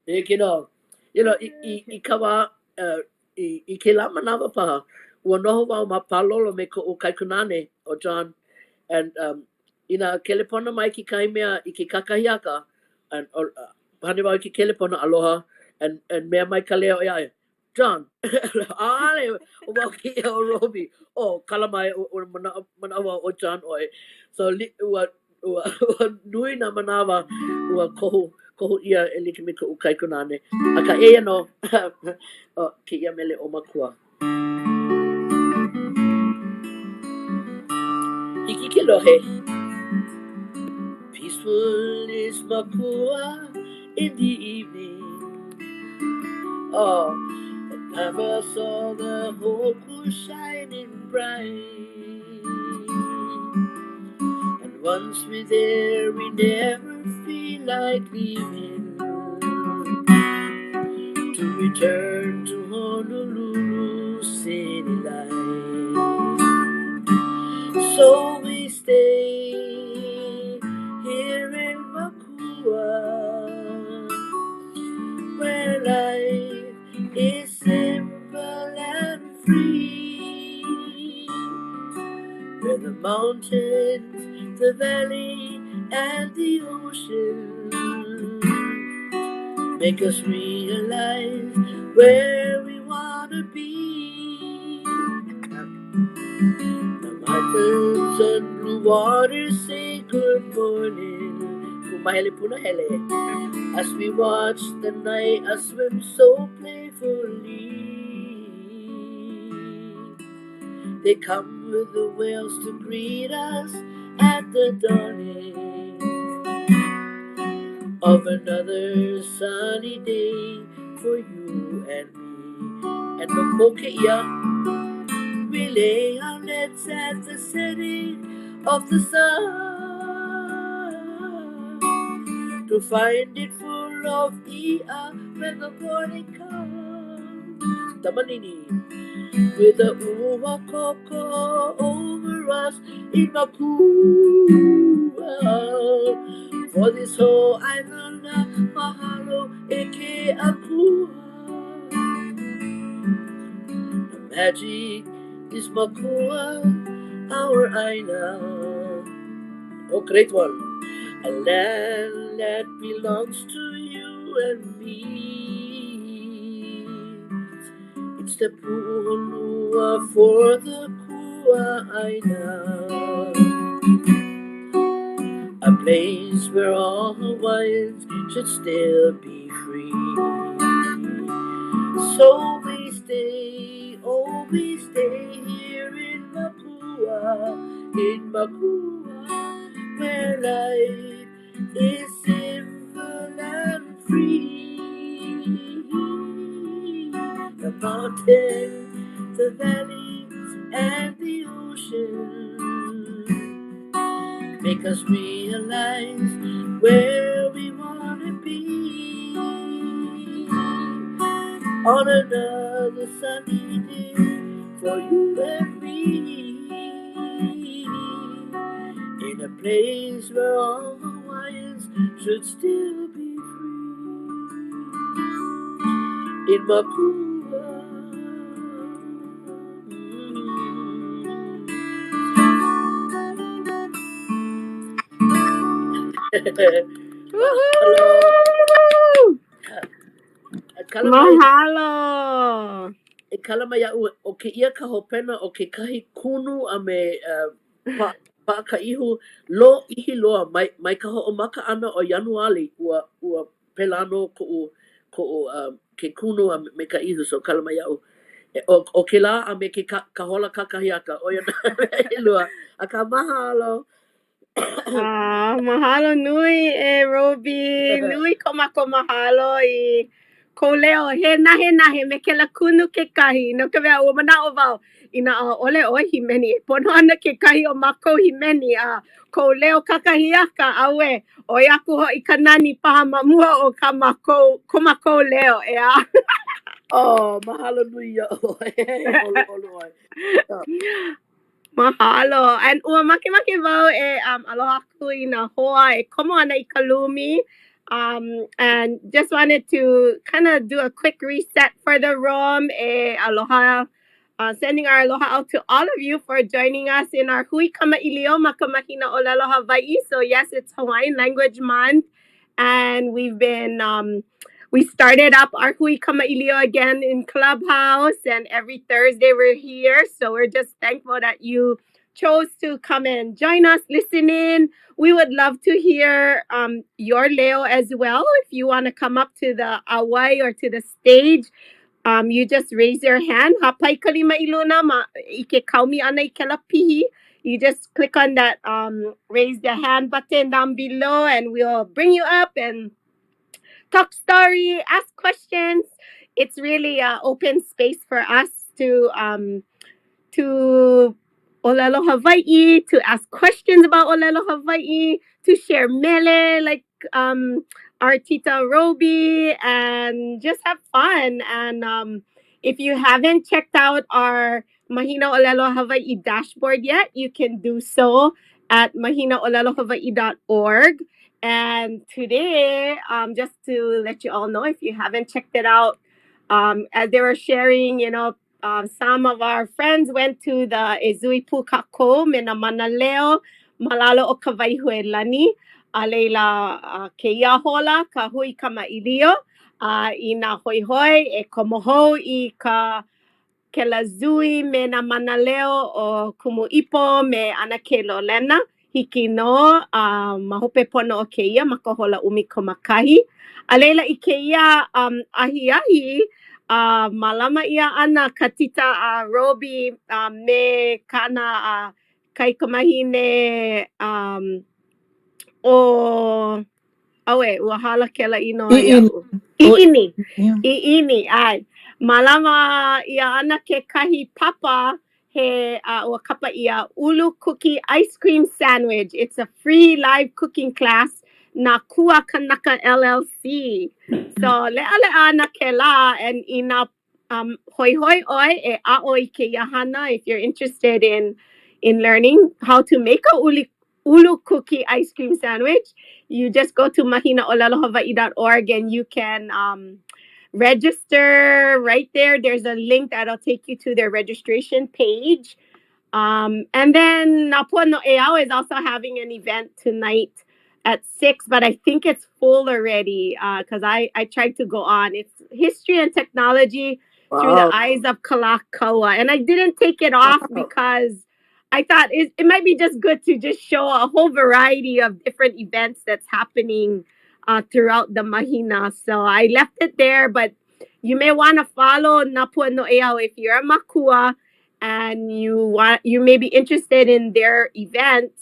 Hiki nō. You know, i, i, i ka wā, uh, i, i kēlā manawa paha, ua noho wau ma Pālolo me koʻu kaikunāne, ʻo John, and um, inā kelepona mai kekahi mea i ke kakahiaka, and, uh, pane wau i ke kelepona, aloha, and, and mea mai ka leo iā ia, John, ʻaʻole, ʻo wau kēia ʻo Roby, oh, kala mai, ua manaʻo, manaʻo wau ʻo John ʻoe. So, li, ua, ua, ua nui nā manawa ua kohu, kohu ʻia e like me koʻu kaikunāne. Akā, eia nō, oh, kēia mele ʻo Makua. Hiki ke lohe. Peaceful is Makua in the evening. Oh, and never saw the hoku shining bright. And once we're there, we never feel like leaving. To return to Honolulu city life. So we stay here in Makua, where life is simple and free, where the mountains, the valley, and the ocean make us realize where we wanna be. The mountains and blue waters say good morning. Kumahele punahele. As we watch the night us swim so playfully. They come with the whales to greet us at the dawning of another sunny day for you and me. And no ko kēia, we lay our nets at the setting of the sun to find it full of i'a when the morning comes. Tamanini. With the ua koko over us in Makua. For this whole island, mahalo e ke akua. The magic is Makua, our aina. Oh, great one. A land that belongs to you and me. It's the pu'uhonua for the kua'aina. A place where all Hawaiians should still be free. So we stay, oh, we stay here in Makua, in Makua, where life is simple and free. The mountain, the valley, and the ocean make us realize where we want to be. On another sunny day for you and me. In a place where all Hawaiians should still be free. In Makua. Woohoo! E kala mai. Mahalo! E kala mai iaʻu, ʻo kēia ka hopena o kekahi kunu a me uh, pa, paʻa ka ihu lōʻihi loa mai, mai ka hoʻomaka ʻana o Ianuali, ua, ua pēlā nō koʻu, koʻu uh, ke kunu a me ka ihu, so kala mai iaʻu. E, ʻo, ʻo kēlā a me ke ka, ka hola kakahiaka, ʻo ia nā mea ʻelua. Akā, mahalo. Ah, mahalo nui e Roby. Nui ko mākou mahalo i kou leo he nahenahe me kēlā kunu kekahi. No ka mea, ua manaʻo wau, inā ʻaʻole ʻoe hīmeni, e pono ana kekahi o mākou hīmeni a kou leo kakahiaka, ʻauē, ʻoi aku hoʻi ka nani paha ma mua o kā mākou, ko mākou leo, ʻeā? Oh, mahalo nui iā ʻoe. ʻOluʻolu ʻoe. Mahalo. And ua makemake wau e um, aloha aku i nā hoa e komo ana i ka lumi. Um, and just wanted to kind of do a quick reset for the room. E aloha, uh, sending our aloha out to all of you for joining us in our Hui Kamaʻilio ma ka Mahina ʻŌlelo Hawaiʻi. So yes, it's Hawaiian Language Month. And we've been, um, we started up our Hui Kamaʻilio again in Clubhouse, and every Thursday we're here. So we're just thankful that you chose to come and join us, listen in. We would love to hear um, your leo as well. If you want to come up to the ʻauwai or to the stage, um, you just raise your hand. Hāpai ka lima i luna ma, i ke kaomi ʻana i kēlā pihi. You just click on that um, raise the hand button down below and we'll bring you up and talk story, ask questions. It's really an open space for us to um, to ʻŌlelo Hawaiʻi, to ask questions about ʻŌlelo Hawaiʻi, to share mele like um, our Tita Roby, and just have fun. And um, if you haven't checked out our Mahina ʻŌlelo Hawaiʻi dashboard yet, you can do so at mahinaolelohawaii.org. And today, um, just to let you all know, if you haven't checked it out, um, as they were sharing, you know, um, some of our friends went to the E Zui Pū Kākou me nā Mānaleo ma lalo o Kawaihuelani. A laila, uh, kēia hola ka hui kamaʻilio a inā hoihoi e komo hou i ka kēlā zui me nā mānaleo o Kumu Ipo me ʻAnakē Lolena. Hiki nō a ma hope pono o kēia ma ka hola 11. A laila i kēia um, ahiahi, A mālama ʻia ana ka tita a Roby a me kāna a kaikamahine um, ʻo Auē, ua hala kēlā inoa ʻIʻini. iaʻu. ʻIʻini. ʻIʻini, ʻae. Mālama ʻia ana kekahi papa he uh, ua kapa ʻia Ulu Cookie Ice Cream Sandwich. It's a free live cooking class na Kua Kanaka LLC. So, leʻaleʻa ana kēlā and inā um, hoihoi ʻoe e aʻo i kēia hana if you're interested in in learning how to make a uli, ulu cookie ice cream sandwich, you just go to mahinaolelohawaii.org and you can um, register right there. There's a link that'll take you to their registration page. Um, and then Nā Pua No'eau is also having an event tonight at 6, but I think it's full already because uh, I, I tried to go on. It's history and technology wow. through the eyes of Kalakaua. And I didn't take it off wow. because I thought it, it might be just good to just show a whole variety of different events that's happening uh, throughout the mahina. So I left it there, but you may want to follow Nā Pua No'eau if you're a makua and you want you may be interested in their events.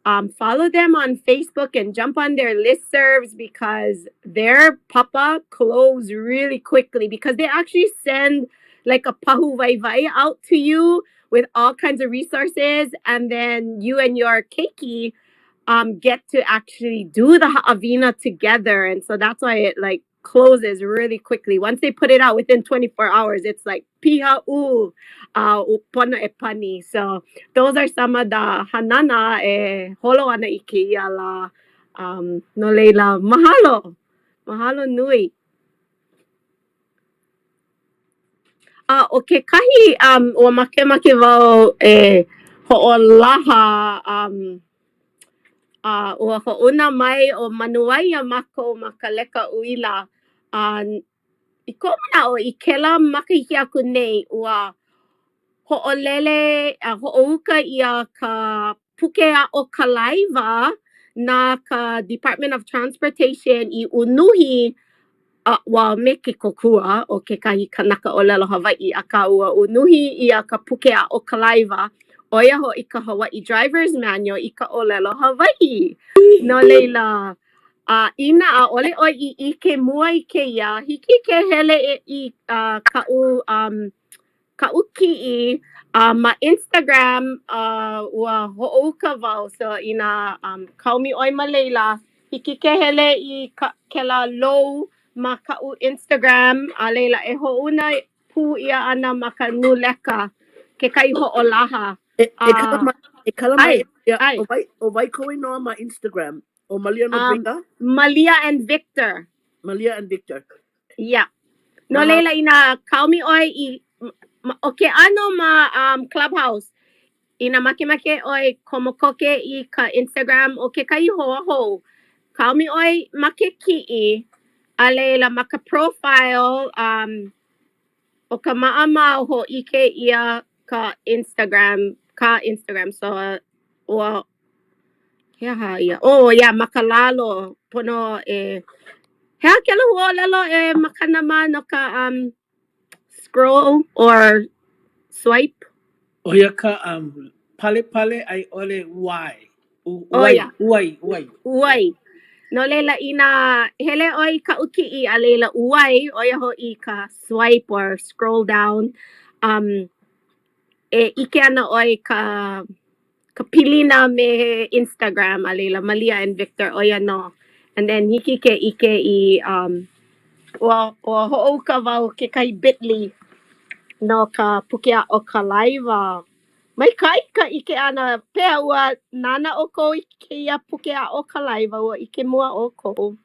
Um, follow them on Facebook and jump on their listservs because their papa close really quickly because they actually send like a pahu waiwai out to you with all kinds of resources and then you and your keiki um, get to actually do the ha'awina together and so that's why it like closes really quickly. Once they put it out within 24 hours, it's like piha u uh, pono e pani. So those are some of the hanana e holo ana i kēia lā. Um, no laila, mahalo. Mahalo nui. A ʻo kekahi, um, ua makemake wau e hoʻolaha um, a ua hoʻouna mai ʻo Manuwai iā mākou ma ka leka uila a i koʻu manaʻo i kēlā makahiki aku nei ua hoʻolele a hoʻouka ʻia ka puke aʻo kalaiwa na ka Department of Transportation i unuhi a ua me ke kōkua o kekahi kanaka ʻōlelo Hawaiʻi, akā ua unuhi ʻia ka puke aʻo kalaiwa, ʻo ia hoʻi ka Hawaii Driver's Manual i ka ʻōlelo Hawaiʻi. No laila, a inā ʻaʻole ʻoe i ʻike mua i kēia, hiki ke hele i uh, kaʻu um, kaʻu kiʻi a ma Instagram uh, ua hoʻouka wau so inā um, kaomi ʻoe ma laila hiki ke hele i ka, kēlā lou ma kaʻu Instagram a laila e hoʻouna pū ʻia ana ma ka nūleka kekahi hoʻolaha E, e kala uh, mai, e kala mai, ʻae, ia, ʻae. ʻo wai, ʻo wai kou inoa ma Instagram? ʻO Malia Um, Nobrega? Malia and Victor. Malia and Victor. Yeah. No Mahalo. laila, inā kaomi ʻoe i, ma, ʻo ke ʻano ma um, Clubhouse, inā makemake ʻoe komo koke i ka Instagram o kekahi hoa hou, kaomi ʻoe ma ke kiʻi, a laila ma ka profile, um, ʻo ka maʻamau hōʻike ʻia ka Instagram, ka Instagram, so ua He aha ia? Oh, yeah, ma ka lalo, pono e He aha kēlā huaʻōlelo e Makana mā no ka um, scroll or swipe? ʻO ia ka um, palepale a i ʻole uae. U, Oh, uai, yeah. uai, uai. Uai. No laila, inā hele ʻoe i kaʻu kiʻi, a laila uai, ʻo ia hoʻi ka swipe or scroll down, um, e ʻike ana ʻoe i ka ka pilina me Instagram a laila Malia and Victor ʻo ia nō. And then hiki ke ʻike i um, ua, ua hoʻouka wau kekahi bitly no ka puke aʻo kalaiwa. Maikaʻi ka ʻike ʻana, pehea ua nānā ʻoukou i kēia puke aʻo kalaiwa, ua ʻike mua ʻoukou.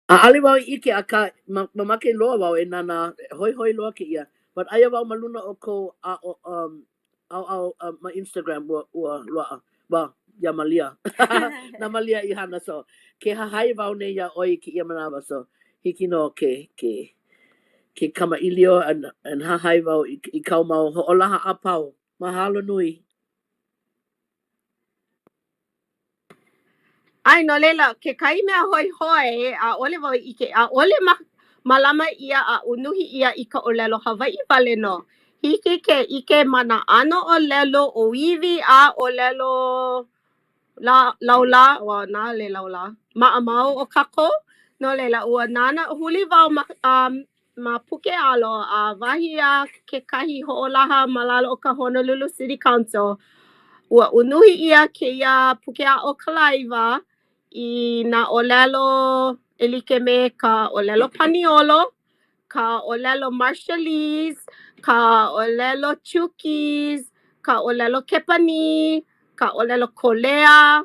ʻAʻole wau i ʻike, akā, mamake loa wau e nānā, hoihoi loa kēia. But aia wau ma luna o kou aʻo, um, ʻaoʻao uh, ma Instagram ua, ua loaʻa. Well, iā Malia. Na Malia i hana, so ke hahai wau nei iā ʻoe i kēia manawa, so hiki nō ke, ke, ke kamaʻilio and, and hahai wau i, i kāu mau hoʻolaha a pau. Mahalo nui. ʻAe, no laila, kekahi mea hoihoi, ʻaʻole wau i ʻike, ʻaʻole ma, Mālama ʻia a unuhi ʻia i ka ʻōlelo Hawaiʻi wale nō. Hiki ke ʻike ma nā ʻano ʻōlelo ʻōiwi a ʻōlelo la, laulā, well, nāle laulā, maʻamau o kākou. No laila, ua nānā, huli wau ma, um, ma Puke Alo a wahi a kekahi hoʻolaha ma lalo o ka Honolulu City Council, ua unuhi ʻia kēia puke aʻo kalaiwa i nā ʻōlelo e like me ka ʻōlelo Paniolo, ka ʻōlelo Marshallese, ka ʻōlelo Chuukese, ka ʻōlelo Kepanī, ka ʻōlelo Kolea,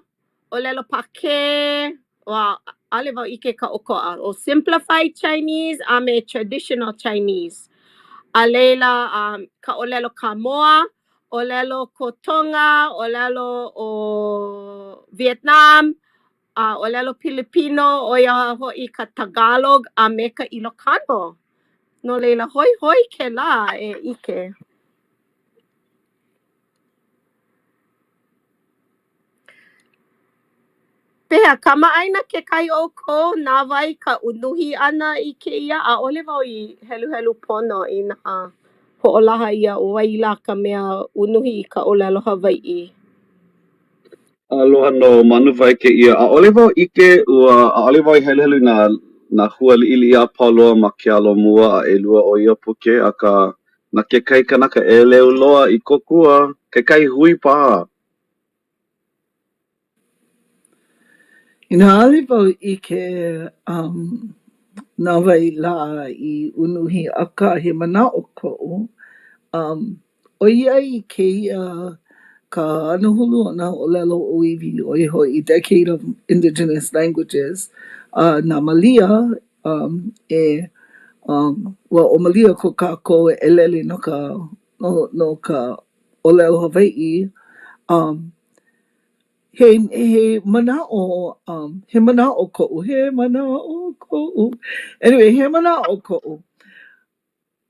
ʻōlelo Pākē, well, ʻaʻole wau ʻike ka ʻokoʻa, ʻo Simplified Chinese a me Traditional Chinese. A laila, um, ka ʻōlelo Kāmoa, ʻōlelo ko Tonga, ʻōlelo o Vietnam, a ʻōlelo Pilipino, ʻo ia hoʻi ka Tagalog a me ka Ilocano. No laila, hoihoi kēlā e ʻike. Pehea, kamaʻāina kekahi o ʻoukou na wai ka unuhi ʻana i kēia? ʻAʻole wau i heluhelu pono i nā hoʻolaha ia ʻo wai lā ka mea unuhi i ka ʻōlelo Hawaiʻi. Aloha nō, Manuwai kēia. ʻAʻole wau ʻike, ua ʻaʻole wau i heluhelu i nā nā hua liʻiliʻi a pau loa ma ke alo mua a ʻelua o ia puke, akā, na kekahi kanaka ʻeleu loa i kōkua, kekahi hui paha. Inā ʻaʻole wau ʻike um na wai lā i unuhi akā he manaʻo koʻu um ʻoiai kēia ka anahulu o nā ʻōlelo ʻōiwi ʻo ia hoʻi Decade of Indigenous Languages a na Malia um e um ua ʻo Malia ko kākou ʻelele no ka no no ka ʻōlelo Hawaiʻi um He he manaʻo um he manaʻo koʻu, he manaʻo koʻu. Anyway, he manaʻo koʻu.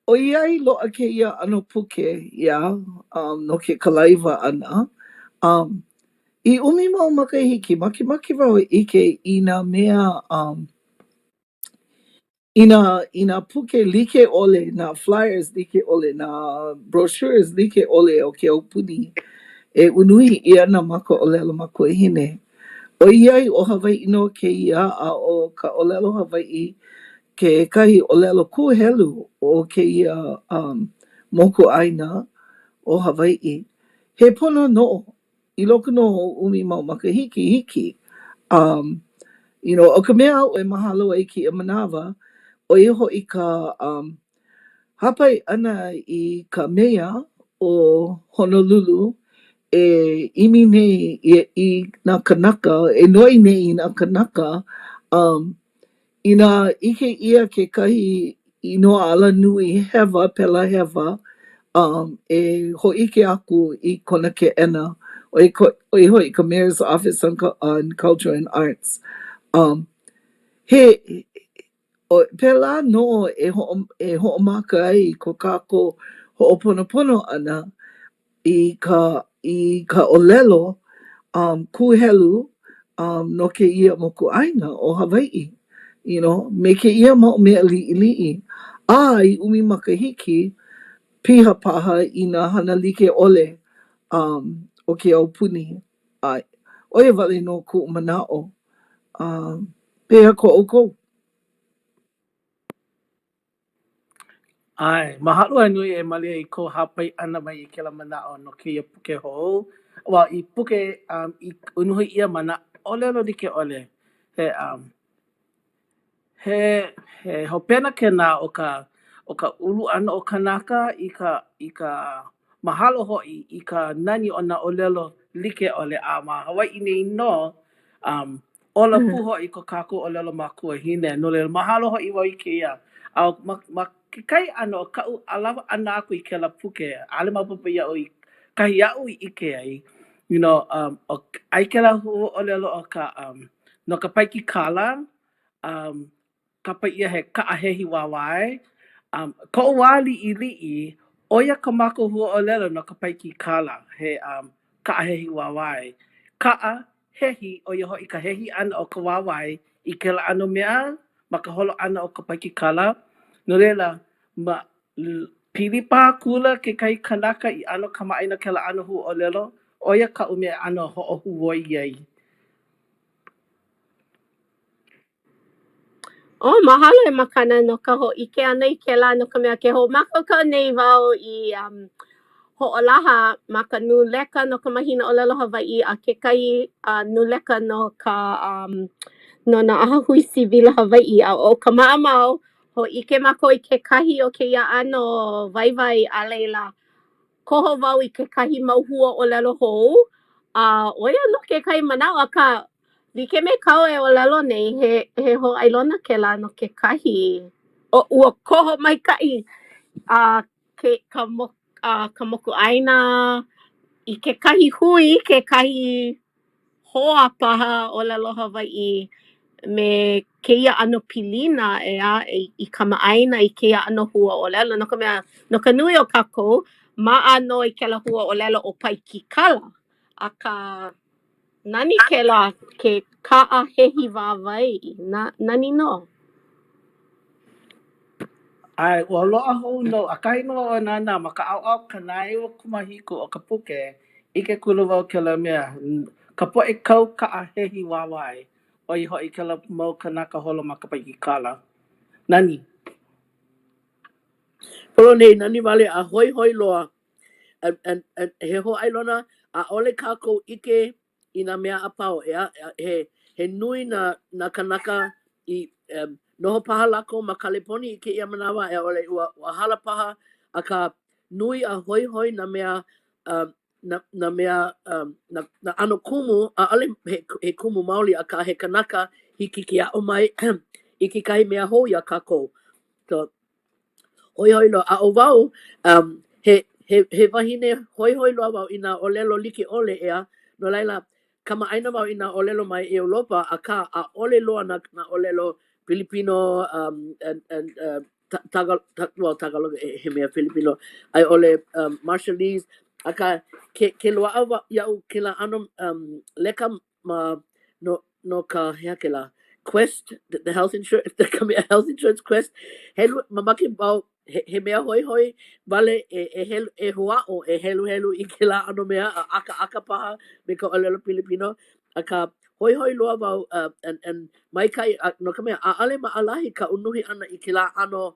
ʻOiai loaʻa kēia ʻano puke, yeah, um, no ke kalaiwa ʻana, um, i ʻumi mau makahiki, makemake wau e ʻike i nā mea um I nā, i nā puke like ʻole, nā flyers like ʻole, nā brochures like ʻole o ke aupuni e unuhi ʻia ana ma ka ʻōlelo makuahine. ʻOiai ʻo Hawaiʻi nō kēia a ʻo ka ʻōlelo Hawaiʻi kekahi ʻōlelo kūhelu o kēia um mokuʻāina ʻo Hawaiʻi, he pono nō i loko nō o ʻumi mau makahiki, hiki. Um, you know, ʻo ka mea aʻu e mahalo ai kēia manawa, ʻo ia hoʻi ka um, hāpai ʻana i ka meia o Honolulu e ʻimi nei i, i nā kanaka, e noi nei i nā kanaka um, Inā ʻike ʻia kekahi inoa alanui hewa, pela hewa, um, e hōʻike aku i kona keʻena, ʻo ia ko, ʻo ia hoʻi ka Mayor's Office on, on Culture and Arts. Um, he, ʻo, pēlā nō e hoʻo, e hoʻomaka ai ko kākou hoʻoponopono ʻana i ka i ka ʻōlelo um kūhelu um no kēia mokuʻāina ʻo Hawaiʻi, you know, me kēia mau mea liʻiliʻi. A i ʻumi makahiki, piha paha i nā hana like ʻole um o ke aupuni. A ʻo ia wale nō kuʻu manaʻo. Um, pehea ko ʻoukou? ʻAe, mahalo a nui e Malia i kou hāpai ʻana mai i kēlā manaʻo no kēia puke hou. Well, i puke um, i unuhi ʻia ma nā ʻōlelo like ʻole. He, um, he, he hopena kēnā o ka, o ka ulu ʻana o kanaka i ka, i ka mahalo hoʻi i ka nani o nā ʻōlelo like ʻole. A ma Hawaiʻi nei nō, um, Ola pū hoʻi ko kākou ʻōlelo makuahine. No laila, mahalo hoʻi wau i kēia. A ma, ma kekahi ʻano o kaʻu ʻalawa ʻana aku i kēlā puke, ʻaʻole maopopo iaʻu i kahi aʻu i ʻike ai, you know, um, ʻo, aia kēlā huaʻōlelo o ka, um, no ka paikikala, um, kapa ʻia he kaʻahehi wāwae. Um, koʻu wā liʻiliʻi, ʻo ia ko mākou huaʻōlelo no ka paikikala, he um, kaʻahehi wāwae. Kaʻa, hehi, ʻo ia hoʻi ka hehi ʻana o ka wāwae i kēlā ʻano mea. ma ka holo ʻana o ka paikikala. No laila, ma pili paha kula kekahi kanaka i ʻano kamaʻāina kēlā ʻano huaʻōlelo, ʻo ia kaʻu mea e ʻano hoʻohuoi ai. Oh, mahalo e Makana no ka hōʻike ʻana i kēlā no ka mea ke hoʻomākaukau nei wau i um hoʻolaha ma ka nūleka no ka mahina ʻōlelo Hawaiʻi a kekahi uh nūleka no ka um no nā ʻahahui sivila Hawaiʻi a ʻo ka maʻamau hōʻike mākou i kekahi o kēia ʻano waiwai a laila koho wau i kekahi mau hua ʻōlelo hou a ʻo ia nō kekahi manaʻo akā like me kāu e ʻōlelo nei he he hōʻailona kēlā no kekahi o ua koho maikaʻi a ke ka mo a ka mokuʻāina i kekahi hui kekahi hoa paha ʻōlelo Hawaiʻi me kēia ʻano pilina ʻeā i kamaʻāina i kēia ʻano huaʻōlelo no ka mea no ka nui o kākou maʻa nō i kēlā huaʻōlelo ʻo paikikala akā nani kēlā ke kaʻa hehi wāwae na nani nō. ʻAe, ua loaʻa hou nō. ʻAkahi nō wau a nānā ma ka ʻaoʻao 97 o ka puke, ʻike kula wau kēlā mea, ka poʻe kau kaʻa hehi wāwae, ʻo ia hoʻi kēlā mau kanaka holo ma ka paikikala. Nani. Pololei, nani wale a hoihoi loa. And, and, and he hōʻailona, ʻaʻole kākou ʻike i nā mea a pau, ʻeā, he, he nui nā, nā kanaka i, um, noho paha lākou ma Kaleponi i kēia manawa, a i ʻole ua, ua hala paha, akā, nui a hoihoi nā mea, um, nā, nā mea, um, nā, nā ʻano kumu, ʻaʻole he, he kumu maoli, akā he kanaka hiki ke aʻo mai i kekahi mea hou iā kākou. So, Hoihoi loa. A ʻo wau, um, he, he, he wahine hoihoi loa wau i nā ʻōlelo like ʻole, ʻeā? No laila, kamaʻāina wau i nā ʻōlelo mai ʻEulopa, akā, ʻaʻole loa nā, nā ʻōlelo Pilipino, um, and, and, uh, Tagalog, ta, well, Tagalog he mea Filipino, a i ʻole um, Marshallese, akā, ke, ke loaʻa iaʻu kēlā ʻano um, leka ma no no ka he aha kēlā Quest the, the health insurance the ka mea health insurance Quest helu mamake wau he, he mea hoihoi wale e e helu e hoʻāʻo e heluhelu i kēlā ʻano mea a ʻakaʻaka paha me ka ʻōlelo Pilipino akā hoihoi loa wau uh, and, and maikaʻi uh, no ka mea ʻaʻole maʻalahi ka unuhi ʻana i kēlā ʻano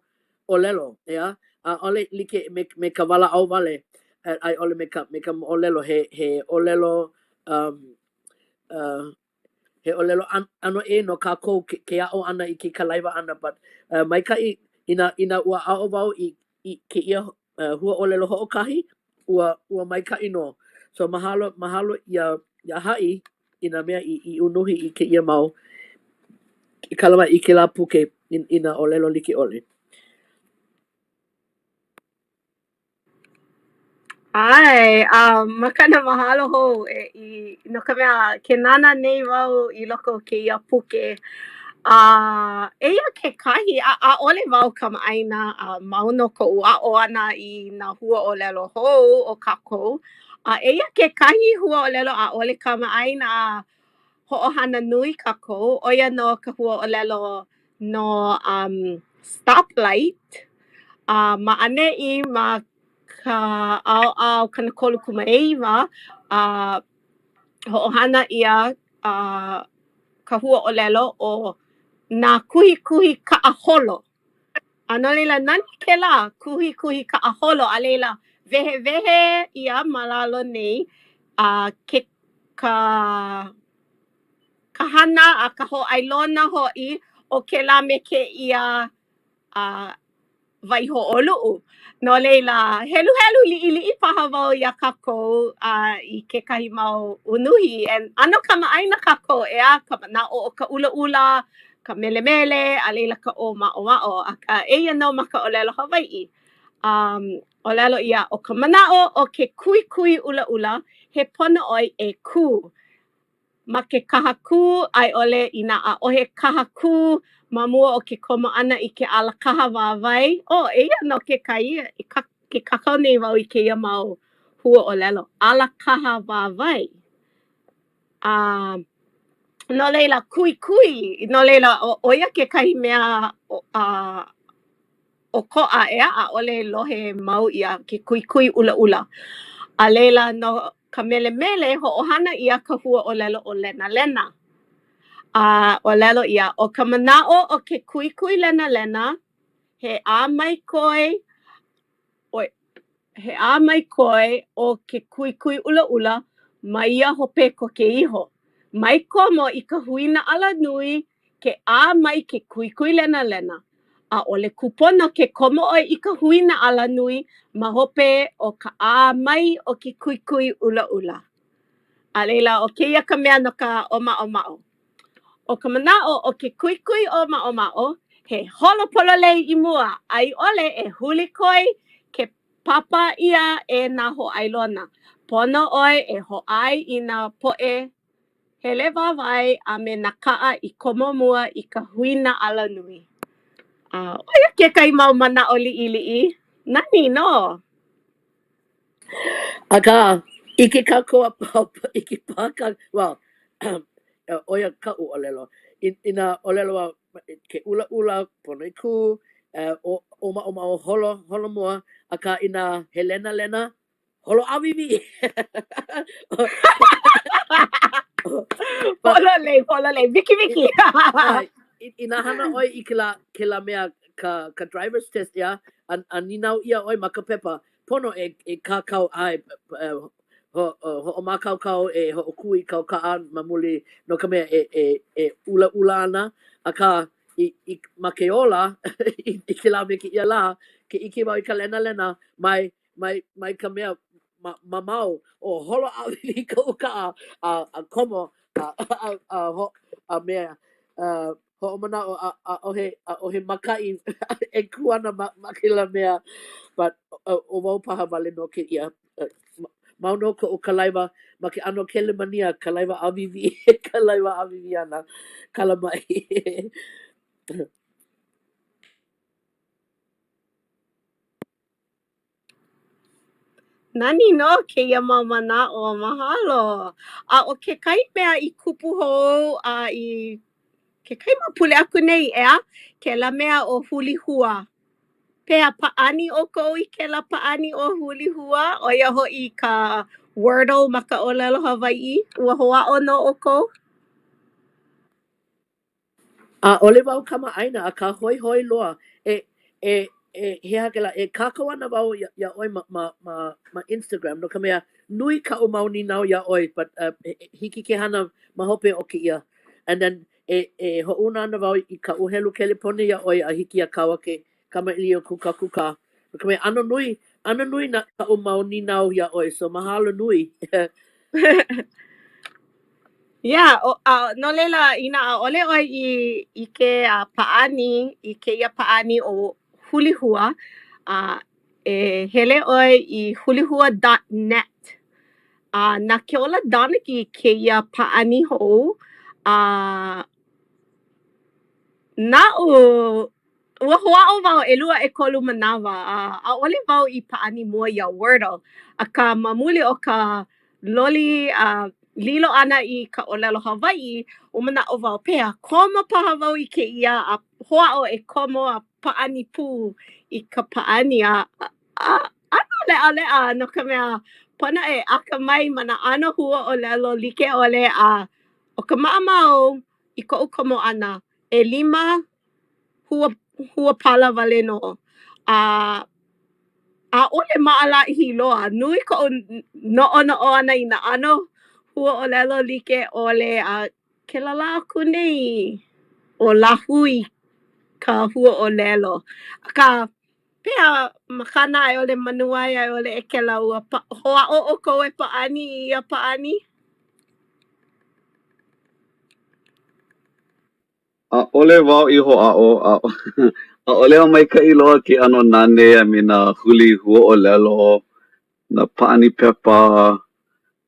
ʻōlelo, ʻeā? ʻAʻole like me, me ka walaʻau wale, a i ʻole me ka, me ka moʻolelo, he, he ʻōlelo, um, uh, he ʻōlelo ʻano ʻē no kākou ke, ke aʻo ʻana i ke kalaiwa ʻana, but uh, maikaʻi inā, inā ua aʻo wau i, i kēia uh, huaʻōlelo hoʻokahi, ua, ua maikaʻi nō. So mahalo, mahalo iā, iā haʻi i nā mea i, i unuhi i kēia mau, i kala mai i kēlā puke i, i nā ʻōlelo like ʻole. ʻAe, a Makana mahalo hou e i no ka mea, ke nānā nei wau i loko o kēia puke, a eia kekahi, a ʻaʻole wau kamaʻāina a mau nō koʻu aʻo ʻana i nā huaʻōlelo hou o kākou. A eia kekahi huaʻōlelo ʻaʻole kamaʻāina a hoʻohana nui kākou, ʻo ia nō ka huaʻōlelo no um stoplight. A ma ʻaneʻi ma ka ʻaoʻao 39, a hoʻohana ʻia a ka huaʻōlelo ʻo nā kuhikuhi kaʻaholo. A no laila, nani kēlā kuhikuhi kaʻaholo, a laila, wehewehe ʻia ma lalo nei a ke ka ka hana a ka hōʻailona hoʻi o kēlā me kēia a waihoʻoluʻu. No laila, heluhelu liʻiliʻi paha wau iā kākou a i kekahi mau unuhi and ʻano kamaʻāina kākou, ʻeā, ka manaʻo o ka ʻulaʻula, ka melemele, a laila ka ʻōmaʻomaʻo, akā eia nō ma ka ʻōlelo Hawaiʻi. Um, ʻōlelo ʻia, ʻo ka manaʻo o ke kuikui ʻulaʻula, he pono ʻoe e kū. Ma ke kahakū, a i ʻole inā ʻaʻohe kahakū ma mua o ke komo ʻana i ke alakaha wāwae, oh, eia nō kekahi, ke kākau nei wau i kēia mau huaʻōlelo, alakaha wāwae. A. No laila, kuikui, no laila, ʻo ia kekahi mea a ʻokoʻa ʻeā, ʻaʻole lohe mau ʻia ke kuikui ʻulaʻula. A laila, no ka melemele, hoʻohana ʻia ka huaʻōlelo ʻo lenalena. A ʻōlelo ʻia, ʻo ka manaʻo o ke kuikui lenalena, he ʻā mai koe, ʻoe, he ʻā mai koe o ke kuikui ʻulaʻula ma ia hope koke iho. Mai komo i ka huina alanui ke ʻā mai ke kuikui lenalena. ʻAʻole kūpono ke komo ʻoe i ka huina alanui ma hope o ka ʻā mai o ke kuikui ʻulaʻula. A laila, ʻo kēia ka mea no ka ʻōmaʻomaʻo. ʻO ka manaʻo o ke kuikui ʻōmaʻomaʻo, he holo pololei i mua a i ʻole e huli koe ke pāpā ʻia e nā hōʻailona. Pono ʻoe e hōʻai i nā poʻe hele wāwae a me nā kaʻa i komo mua i ka huina alanui. A ʻo ia kekahi mau manaʻo liʻiliʻi. Nani nō! Akā, ʻike kākou a pau, ʻike paha kā, well, ʻo ia kaʻu ʻōlelo. Inā ʻōlelo au, ke ʻulaʻula, pono e kū, ʻōmaʻomaʻo, holo, holo mua, akā inā he lenalena, holo ʻāwīwī! Pololei, pololei, wikiwiki! Inā hana ʻoe i kēlā, kēlā mea, ka, ka driver's test, ʻeā, a, a nīnau ʻia ʻoe ma ka pepa, pono e, e kākau ʻae, ho, hoʻomākaukau e hoʻokū i kāu kaʻa ma muli no ka mea e, e, e ʻulaʻula ana, akā, i, i, ma ke ola, i, i kēlā me kēia lā, ke ʻike wau i ka lenalena, mai, mai, mai ka mea ma, mamao, o holo ʻāwīwī koʻu kaʻa a, a komo a, a, a, ho, a mea, uh, hoʻomanaʻo a, ʻaʻohe, ʻaʻohe mākaʻi e kū ana ma, ma kēlā mea, but ʻo wau paha wale nō kēia. Mau nō koʻu kalaiwa ma ke ʻano Kelemania, kalaiwa ʻāwīwī, kalaiwa ʻāwīwī ana, kala mai. Nani nō kēia mau manaʻo, mahalo. A ʻo kekahi mea i kupu hou a i kekahi mau pule aku nei, ʻeā, kēlā mea ʻo Hulihua. Pehea, pāʻani ʻoukou i kēlā pāʻani ʻo Hulihua, ʻo ia hoʻi ka Wordle ma ka ʻōlelo Hawaiʻi? Ua hoʻāʻo nō ʻoukou? ʻAʻole wau kamaʻāina, akā hoihoi loa. E, e, e, he aha kēlā, e kākau ana wau iā, iā ʻoe ma, ma, ma, ma Instagram, no ka mea, nui kaʻu mau nīnau iā ʻoe, but uh, hiki ke hana ma hope o kēia. And then, e, e hoʻouna ana wau i kaʻu helu kelepona iā ʻoe a hiki iā kāua ke kamaʻilio kūkākūkā. No ka mea, ʻano nui, ʻano nui nā kaʻu mau nīnau iā ʻoe, so mahalo nui. Yeah, o, a, no laila, inā ʻaʻole ʻoe i ʻike a pāʻani i kēia pāʻani ʻo Hulihua, a e hele ʻoe i hulihua dot net. A na Keola Donaghy kēia pāʻani hou, a naʻu Ua hoʻāʻo wau ʻelua ʻekolu manawa a ʻaʻole wau i pāʻani mua iā Wordle, akā ma muli o ka loli a lilo ʻana i ka ʻōlelo Hawaiʻi, ua manaʻo wau, pehea, komo paha wau i kēia a hoʻāʻo e komo a pāʻani pū i ka pāʻani a a ʻano leʻaleʻa no ka mea, pono e akamai ma nā ʻano huaʻōlelo like ʻole a ʻo ka maʻamau i koʻu komo ʻana, ʻelima hua huapala wale nō. A ʻaʻole maʻalahi loa. Nui koʻu noʻonoʻo ʻana i nā ʻano huaʻōlelo like ʻole a kēlā lā aku nei ʻo lāhui ka huaʻōlelo. Akā, pehea makana a i ʻole Manuae a i ʻole ʻEkela ua hoʻāʻo ʻoukou e pāʻani i ia pāʻani? ʻAʻole wau i hoʻāʻo, ʻaʻole au maikaʻi loa ke ʻano nane a me nā huli huaʻōlelo, nā pāʻani pepa.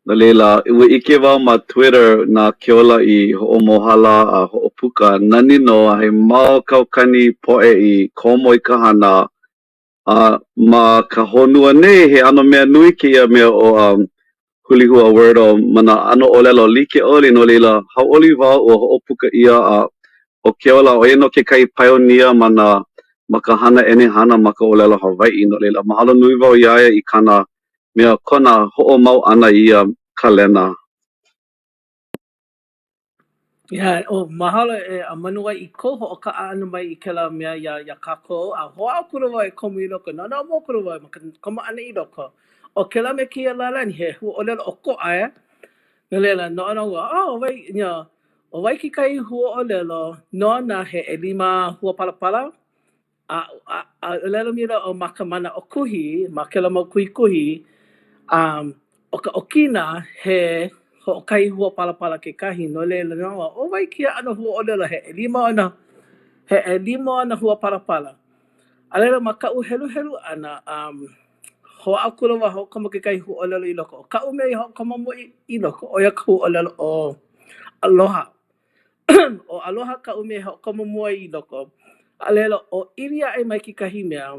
No laila, ua ʻike wau ma Twitter na Keola i hoʻomōhala a hoʻopuka. Nani nō a he mau kaukani poʻe i komo i ka hana. A ma ka honua nei, he ʻano mea nui kēia mea ʻo um. Hulihua Wordle ma nā ʻano ʻōlelo like ʻole, no laila, hauʻoli wau ua hoʻopuka ʻia a ʻo Keola, ʻo ia nō kekahi paionia ma nā ma ka hana ʻenehana ma ka ʻōlelo Hawaiʻi, no laila, mahalo nui wau iā ia i kāna mea kona hoʻomau ʻana i ia kalena. Yeah, oh, mahalo e a Manuwai i kou hoʻokaʻa ʻana mai i kēlā mea iā, iā kākou, a hoʻāʻo kula wau e komo i loko, noʻonoʻo mau kula wau ma ka komo ʻana i loko. ʻO kēlā me kēia lālani, he huaʻōlelo ʻokoʻa, eh? No laila, noʻonoʻo wau, oh, ʻo wai, you know, ʻo wai kekahi huaʻōlelo nona he ʻelima hua palapala? A, a, a ʻōlelo maila ʻo ma ka manaʻo kuhi, ma kēlā mau kuhikuhi, um, ʻo ka ʻokina he hoʻokahi hua palapala kekahi, no laila nō, ʻo wai kēia ʻano huaʻōlelo he ʻelima ona, he ʻelima ona hua palapala. A laila ma kaʻu heluhelu ʻana, um, hoʻāʻo akula wau hoʻokomo kekahi huaʻōlelo i loko. ʻO kaʻu mea i hoʻokomo mua i loko, ʻo ia ka huaʻōlelo ʻo aloha. ʻO aloha kaʻu mea i hoʻokomo mua i loko, a laila ʻōʻili aʻe mai kekahi mea,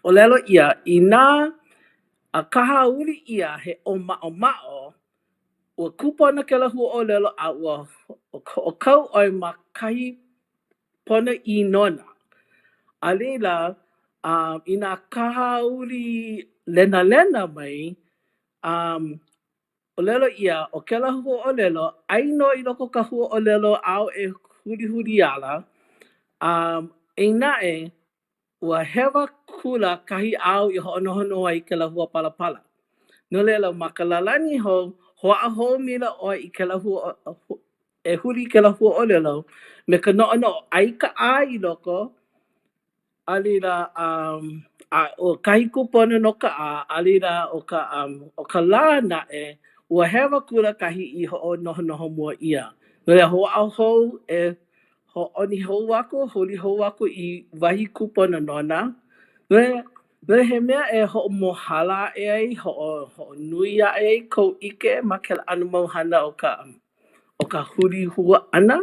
ʻōlelo ʻia, inā a kahauli ʻia he ʻōmaʻomaʻo, ua kūpono kēlā huaʻōlelo a ua hoʻokau ʻoe ma kahi ponoʻī nona. A laila, inā kahauli lenalena mai, ʻŌlelo ʻia, ʻo kēlā huaʻōlelo, ai nō i loko o ka huaʻōlelo āu e hulihuli ala, a eia naʻe, ua hewa kula kahi āu i hoʻonohonoho ai i kēlā hua palapala. No laila, ma ka lālani hou, hoʻāʻo hou maila ʻoe i kēlā hua, e huli i kēlā huaʻōlelo me ka noʻonoʻo, ai ka ʻā i loko, A laila, um, a ʻo kahi kūpono no ka ʻā, a laila, ʻo ka, um, ʻo ka lā naʻe, ua hewa kula kahi i hoʻonohonoho mua ʻia. No laila, hoʻāʻo hou e hōʻoni hou aku, huli hou aku i wahi kūpono nona. No laila, no laila he mea e hoʻomohala aʻe ai, hoʻo, hoʻonui aʻe ai kou ʻike ma kēlā ʻano mau hana o ka, o ka huli hua ʻana.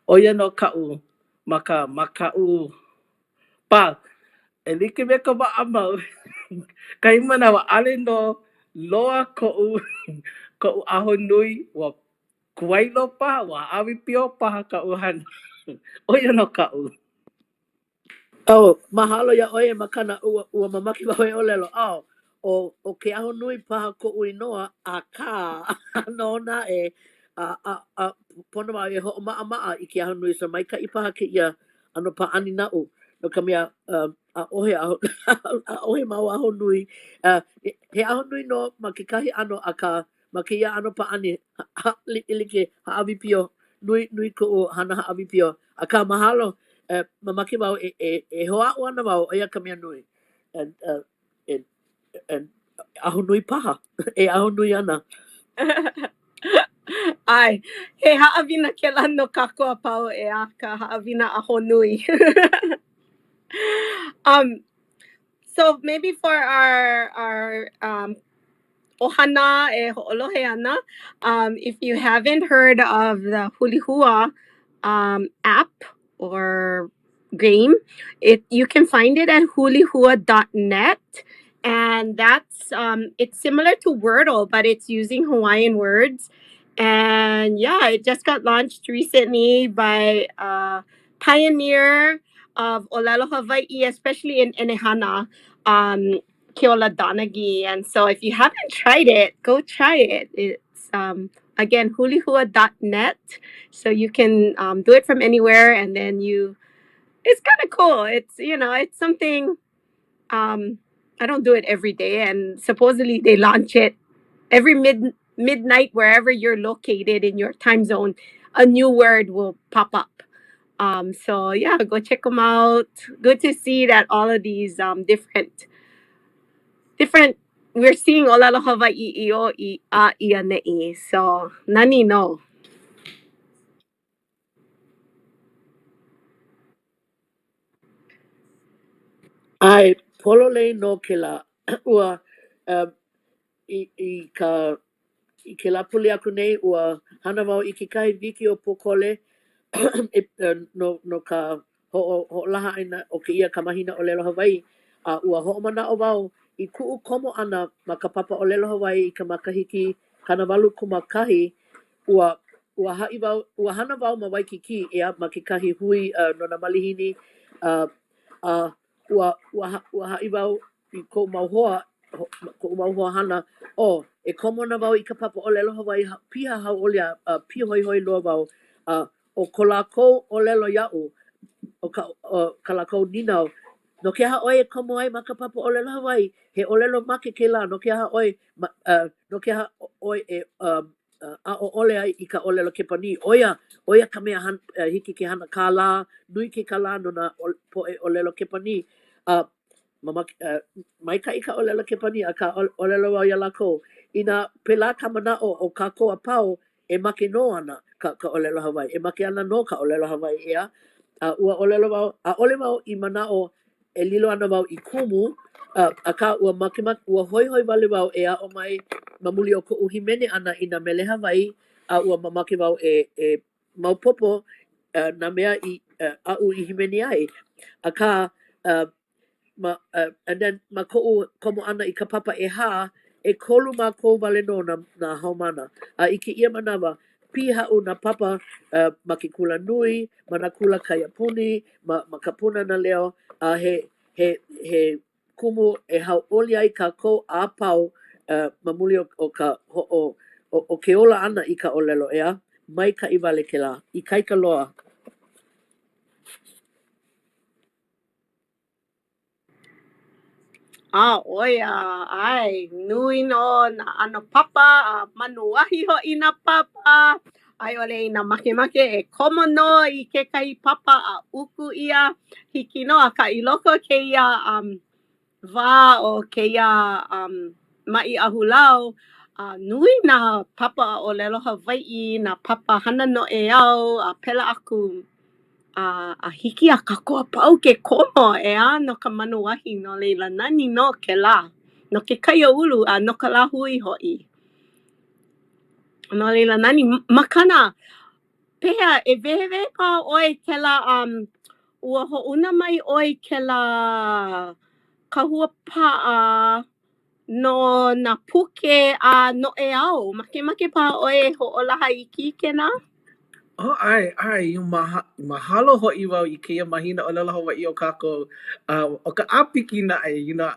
ʻO ia nō kaʻu Ma ka, ma kaʻu pā, e like me ka maʻamau, kahi manawa ʻaʻole nō loa koʻu, koʻu ahonui, ua kuailo paha, ua hāʻawi pio paha kaʻu hana. ʻO ia nō kaʻu. Oh, mahalo iā ʻoe e Makana, ua, ua mamake wau e ʻōlelo, oh, ʻo, ʻo ke ahonui paha koʻu inoa, akā, nō naʻe, a, a, a pono wau e hoʻomaʻamaʻa i ke ahonui, so maikaʻi paha kēia ʻano pāʻani naʻu, no ka mea, ʻaʻohe aho, ʻaʻohe mau ahonui, he ahonui nō ma kekahi ʻano, akā, ma kēia ʻano pāʻani, like hāʻawi pio, nui, nui koʻu hana hāʻawi pio, akā mahalo, mamake wau e, e, e hoʻāʻo ana wau, ʻo ia ka mea nui. And, uh, e, e ahonui paha, e ahonui ana. ʻAe, he haʻawina kēlā no kākou a pau ʻeā, ka haʻawina ahonui. um, so maybe for our, our um, ʻohana e hoʻolohe ana, um, if you haven't heard of the Hulihua um, app or game, it you can find it at hulihua.net. And that's um, it's similar to Wordle, but it's using Hawaiian words. And yeah, it just got launched recently by uh, pioneer of Olelo Hawaii, especially in ʻEnehana, um, Keola Donaghy. And so if you haven't tried it, go try it. It's um, again hulihua.net. So you can um, do it from anywhere and then you it's kind of cool. It's you know, it's something um I don't do it every day and supposedly they launch it every mid midnight wherever you're located in your time zone, a new word will pop up. Um, so yeah, go check them out. Good to see that all of these um, different different we're seeing ʻōlelo Hawaiʻi i ʻō i a i ʻaneʻi. So nani nō. ʻAe, pololei nō kēlā. Ua um, i, i ka i kēlā pule aku nei, ua hana wau i kekahi wikiō pōkole e, no, no ka hoʻo, hoʻolaha ʻana o kēia ka mahina ʻōlelo Hawaiʻi, a ua hoʻomanaʻo wau i kuʻu komo ʻana ma ka papa ʻōlelo Hawaiʻi i ka makahiki 81, ua, ua haʻi wau, ua hana wau ma Waikīkī, ʻeā, ma kekahi hui uh, no nā malihini, uh, a ua, ua, ua haʻi wau i koʻu mau hoa, koʻu mau hoa hana, oh, e komo ana wau i ka papa ʻōlelo Hawaiʻi, piha hauʻoli a uh, pīhoihoi loa wau, a ʻo ko lākou ʻōlelo iaʻu, ʻo ka, ʻo ka lākou nīnau, No ke aha ʻoe e komo ai ma ka papa ʻōlelo Hawaiʻi? He ʻōlelo make kēlā, no ke aha ʻoe, ma, uh, no ke aha ʻoe e um, uh, aʻo ʻole ai i ka ʻōlelo Kepanī? ʻO ia, ʻo ia ka mea han, uh, hiki ke hana kālā, nui ke kālā no nā poʻe ʻōlelo Kepanī. Uh, mamake, uh, maikaʻi ka ʻōlelo Kepanī, akā ʻōlelo wau iā lākou, inā pēlā ka manaʻo o kākou a pau, e make nō ana ka ka ʻōlelo Hawaiʻi, e make ana nō ka ʻōlelo Hawaiʻi, ʻeā? A ua ʻōlelo wau, ʻaʻole wau i manaʻo e lilo ana wau i kumu, a, akā ua makemake, ua hoihoi wale wau e aʻo mai ma muli o koʻu hīmeni ʻana i nā mele Hawaiʻi, a ua mamake wau e, e maopopo uh, nā mea i, uh, aʻu i hīmeni ai. Akā, uh, Ma, uh, and then ma koʻu komo ʻana i ka papa ʻehā, ʻekolu mākou wale nō nā, nā haumāna. A i kēia manawa, pihaʻu nā papa uh, ma ke kula nui, ma nā kula kaiapuni, ma, ma ka Pūnana Leo, a he, he, he kumu e hauʻoli ai kākou a pau uh, ma muli o, o ka hoʻo, o, o ke ola ʻana i ka ʻōlelo, ʻeā? Maikaʻi wale kēlā. Ikaika loa. A ʻo ia, ʻae, nui nō nā ʻano papa a manuahi hoʻi nā papa, a i ʻole inā makemake e komo nō i kekahi papa a uku ʻia, hiki nō, akā i loko o kēia um wā o kēia um maʻi ahulau, a nui nā papa ʻōlelo Hawaiʻi, nā papa hana noʻeau, a pēlā aku. A, a hiki iā kākou a pau ke komo, ʻeā, no ka manuahi, no laila, nani nō kēlā, no ke kaiāulu a no ka lāhui hoʻi. No laila, nani, Makana, pehea, e wehewehe paha ʻoe kēlā, um, ua hoʻouna mai ʻoe i kēlā kahua paʻa no nā puke a noʻeau. Makemake paha ʻoe e hoʻolaha iki i kēnā? Oh, ʻae, ʻae, maha, mahalo hoʻi wau i kēia mahina ʻōlelo Hawaiʻi o kākou. Uh, ʻo ka ʻāpiki naʻe, you know,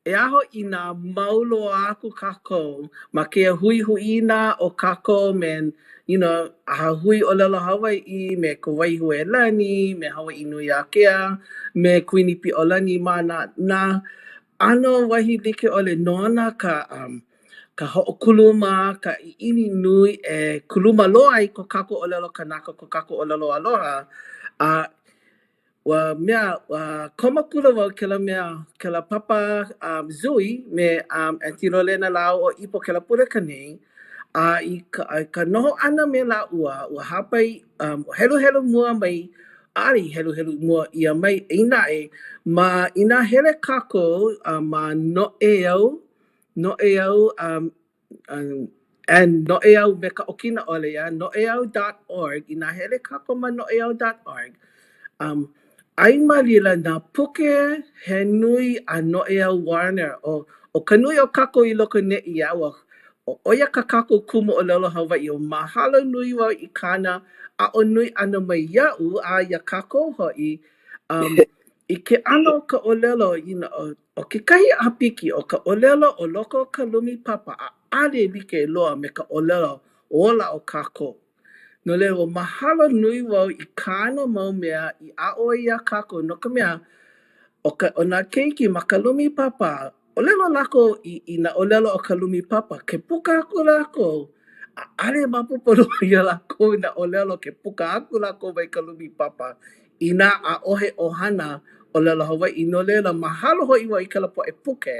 e aho inā mau loa aku kākou ma kēia huihuina o kākou me, you know, ʻAhahui ʻōlelo Hawaiʻi, me Kawaihuelani, me Hawaiʻinuiākea, me Kuinipiʻolani ma nā, nā ʻano wahi like ʻole nona ka um, ka hoʻokuluma, ka ʻiʻini nui e kuluma loa ai ko kākou ʻōlelo kanaka, ko kākou ʻōlelo aloha, a ua mea, ua komo akula wau kēlā mea, kēlā papa um, Zui me um, Aunty Lolena lāua ʻo Ipo kēlā pule nei, a i ka, i ka noho ʻana me lāua, ua hāpai, um, heluhelu mua mai ʻaʻole i heluhelu mua ʻia mai, eia naʻe, ma inā hele kākou uh, ma noʻeau, noʻeau, um, um, and noʻeau me ka ʻokina ʻole, yeah, noʻeau.org, inā hele kākou ma noʻeau.org, um, ai ma laila nā puke he nui a Noʻeau Warner, ʻo, ʻo ka nui o kākou i loko neʻi, yeah, ua ʻo ia kā kākou kumu ʻōlelo Hawaiʻi, ua mahalo nui wau i kāna aʻo nui ʻana mai iaʻu a iā kākou hoʻi, um, i ke ʻano o ka ʻōlelo, you know, ʻo kekahi ʻāpiki ʻo ka ʻōlelo o loko o ka lumi papa ʻaʻale like loa me ka ʻōlelo ola o kākou. No laila, ua mahalo nui wau i kāna mau mea i aʻo ai iā kākou, no ka mea, ʻo ka, ʻo nā keiki ma ka lumi papa, ʻōlelo lākou i, i nā ʻōlelo o ka lumi papa, ke puka aku lākou, ʻaʻale maopopo loa iā lākou nā ʻōlelo ke puka aku lākou mai ka lumi papa, inā ʻaʻohe ʻohana ʻōlelo Hawaiʻi. No laila, mahalo hoʻi wau i kēlā poʻe puke,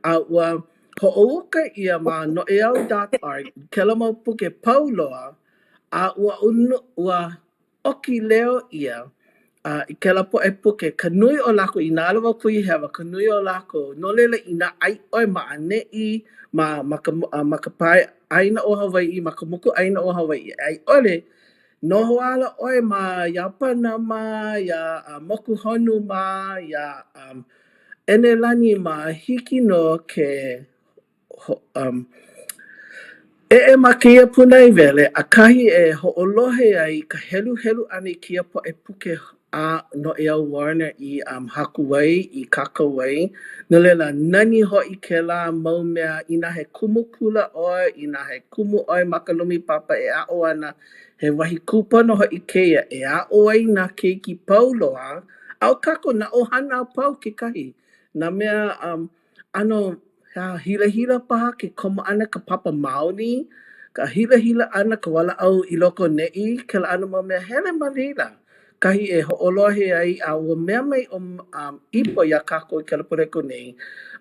a ua Hoʻouka ʻia ma noʻeau.org kēlā mau puke pau loa, a ua ua ʻoki leo ʻia a i kēlā poʻe puke, ka nui o lākou, inā ʻaʻole wau kuhihewa, ka nui o lākou. No laila, inā ʻai ʻoe ma ʻaneʻi, ma ma ka ma ka pae ʻāina ʻo Hawaiʻi, ma ka mokuʻāina ʻo Hawaiʻi, a i ʻole, noho ala ʻoe ma Iāpana mā, iā Mokuhonu mā, iā um. ʻEnelani mā, hiki nō ke ho, um, eʻe ma kēia pūnaewele a kahi e hoʻolohe ai i ka heluhelu ʻana i kēia poʻe puke a Noʻeau Warner i um, haku ai, i kākau ai. No laila, nani hoʻi kēlā mau mea inā he kumu kula ʻoe, inā he kumu ʻoe ma ka lumi papa e aʻo ana, he wahi kūpono hoʻi kēia e aʻo ai nā keiki pau loa, a ʻo kākou nā ʻohana a pau kekahi, nā mea um, ʻano he hilahila paha ke komo ʻana ka papa maoli, ka hilahila ʻana ka walaʻau i loko neʻi, kēlā ʻano mau mea hele ma laila, kahi e hoʻolohe ai a ua mea mai ʻo um, Ipo iā kākou i kēlā pule aku nei,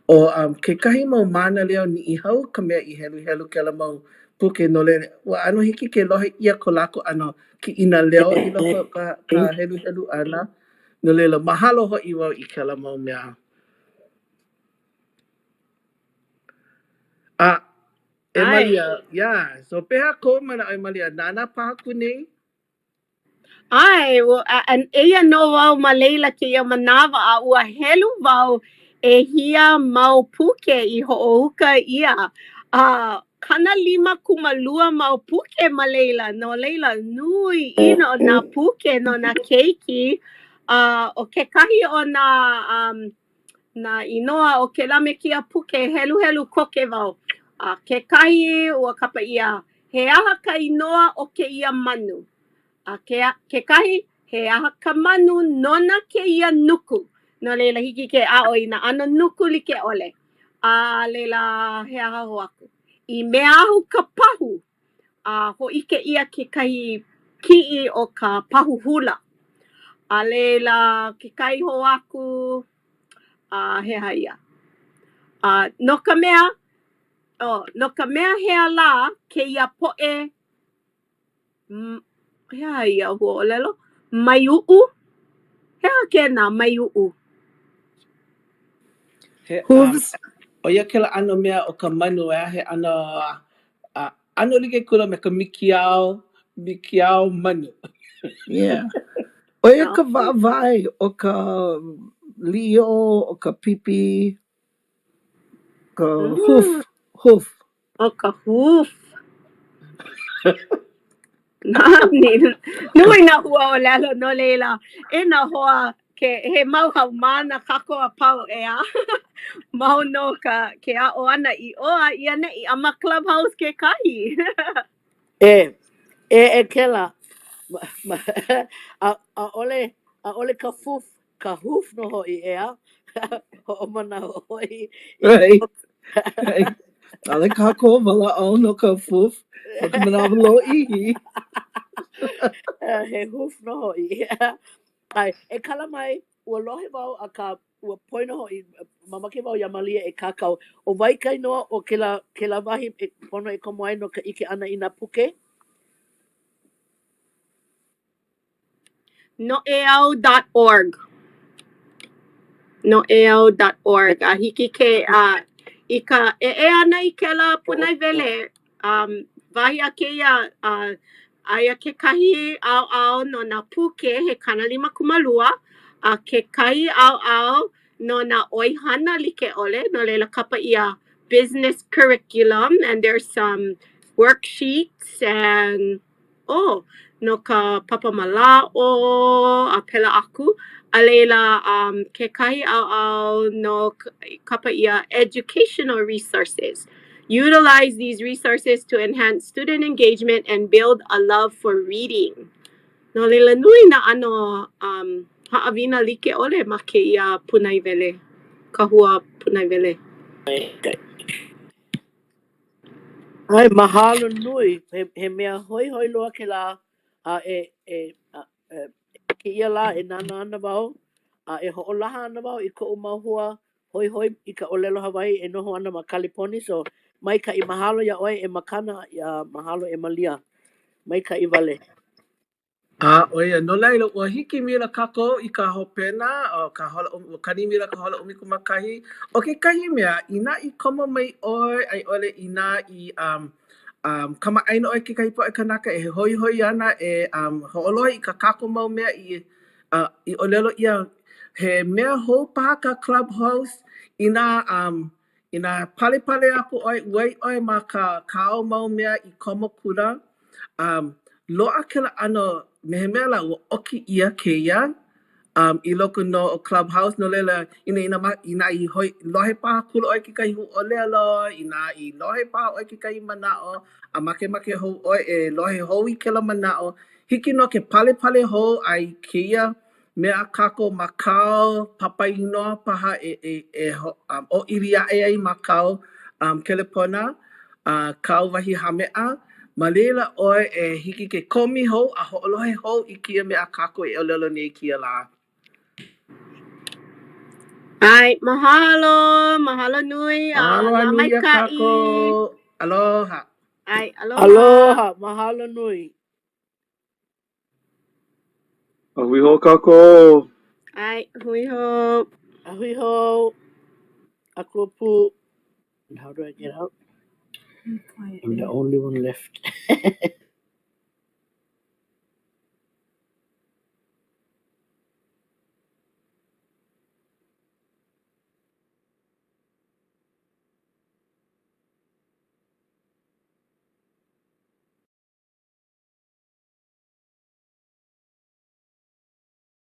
ʻo um, kekahi mau mānaleo Niʻihau ka mea i heluhelu kēlā mau puke no laila, ua ʻano hiki ke lohe ʻia ko lākou ʻano kiʻina leo i loko o ka, ka heluhelu ʻana. No laila, mahalo hoʻi wau i kēlā mau mea. A, e ʻAe. Malia, yeah. So pehea kou manaʻo e Malia, nānā paha aku nei? ʻAe, ua, a, a, eia nō wau ma laila kēia manawa a ua helu wau ʻehia mau puke i hoʻouka ʻia. A 52 mau puke ma laila, no laila nui ʻino nā puke no nā keiki. A ʻo kekahi o nā um, nā inoa o kēlā me kēia puke, heluhelu koke wau. A kekahi ua kapa ʻia, He aha ka inoa o kēia manu? A ke, kekahi, He aha ka manu nona kēia nuku? No laila, hiki ke aʻo i nā ʻano nuku like ʻole. A laila, he aha hou aku? I mea ahu ka pahu? A hōʻike ʻia kekahi kiʻi o ka pahu hula. A laila, kekahi hou aku, a he aha ia? A no ka mea, oh, no ka mea hea lā kēia poʻe he aha ia huaʻōlelo? Maiuʻu? He aha kēnā maiuʻu? He, um, Hooves. ʻo ia kēlā ʻano mea o ka manu, ʻeā, he ʻano, a, ʻano like kula me ka mikiao, mikiao manu. Yeah. ʻO ia ka wāwae o ka lio, o ka pipi, ka hoof, hoof. ʻO ka hoof. Nani, nui nā huaʻōlelo no laila, e nā hoa, ke, he mau haumāna kākou a pau, ʻeā? Mau nō ka, ke aʻo ʻana i ʻō a i ʻaneʻi, a ma Clubhouse kekahi. E, e, e kēlā, ma, ma, a, ʻaʻole, ʻaʻole ka foof, ka hoof nō hoʻi, ʻeā? Hoʻomanaʻo hoʻi. Right. Right. ʻAʻole kākou walaʻau no ka foof, no ka manawa lōʻihi. He hoof nō hoʻi. ʻAe, e kala mai, ua lohe wau akā ua poina hoʻi, mamake wau iā Malia e kākau. ʻO wai ka inoa o kēlā, kēlā wahi e pono e komo ai no ka ʻike ʻana i nā puke? Noʻeau dot org. Noʻeau dot org. A hiki ke uh, i ka eʻe ʻana i kēlā pūnaewele, um, wahi a kēia, uh, aia kekahi ʻaoʻao no nā puke he 52, a kekahi ʻaoʻao no nā ʻoihana like ʻole, no laila kapa ʻia business curriculum and there's some worksheets and Oh, no ka papa mālaaʻo a pēlā aku. A laila, um, kekahi ʻaoʻao no kapa ʻia educational resources. Utilize these resources to enhance student engagement and build a love for reading. No laila, nui nā ʻano um, haʻawina like ʻole ma kēia pūnaewele, kahua pūnaewele. ʻAe, mahalo nui. He, he mea hoihoi loa kēlā a e, e, a, e, kēia lā e nānā ana wau a e hoʻolaha ana wau i koʻu mau hoa hoihoi i ka ʻōlelo Hawaiʻi e noho ana ma Kaleponi. So, maikaʻi. Mahalo iā ʻoe e Makana, a mahalo e Malia. Maikaʻi wale. A ʻo ia, no laila, ua hiki maila kākou i ka hopena o ka hola, ua kani maila ka hola 11. ʻO kekahi mea, inā i komo mai ʻoe a i ʻole inā i um, um, kamaʻāina ʻoe kekahi poʻe kanaka e hoihoi ana e um, hoʻolohe i kā kākou mau mea i, uh, i ʻōlelo ʻia. He mea hou paha ka Clubhouse inā um, inā palepale aku ʻoe, uai ʻoe ma ka kāu mau mea i komo kula, um, loaʻa kēlā ʻano me he mea lā ua ʻoki ʻia kēia um, i loko nō o Clubhouse, no laila, inā, inā, ma, inā i hoi, lohe paha kula ʻoe kekahi huaʻōlelo, inā i lohe paha ʻoe kekahi manaʻo, a makemake hou ʻoe e lohe hou i kēlā manaʻo, hiki nō ke palepale hou a i kēia mea a kākou ma kāu papa inoa paha e, e, e ho, um, ʻōʻili aʻe ai ma kāu um, kelepona, uh, kāu wahi hāmeʻa, ma laila ʻoe e hiki ke komi hou a hoʻolohe hou i kēia mea a kākou e ʻōlelo nei kēia lā. ʻAe, mahalo, mahalo nui a Mahalo a lā nui iā maikaʻi. kākou. Aloha. ʻAe, aloha. Aloha, mahalo nui. A hui hou kākou. ʻAe, hui hou. A hui hou. Akua pū. And how do I get out? I'm the only one left.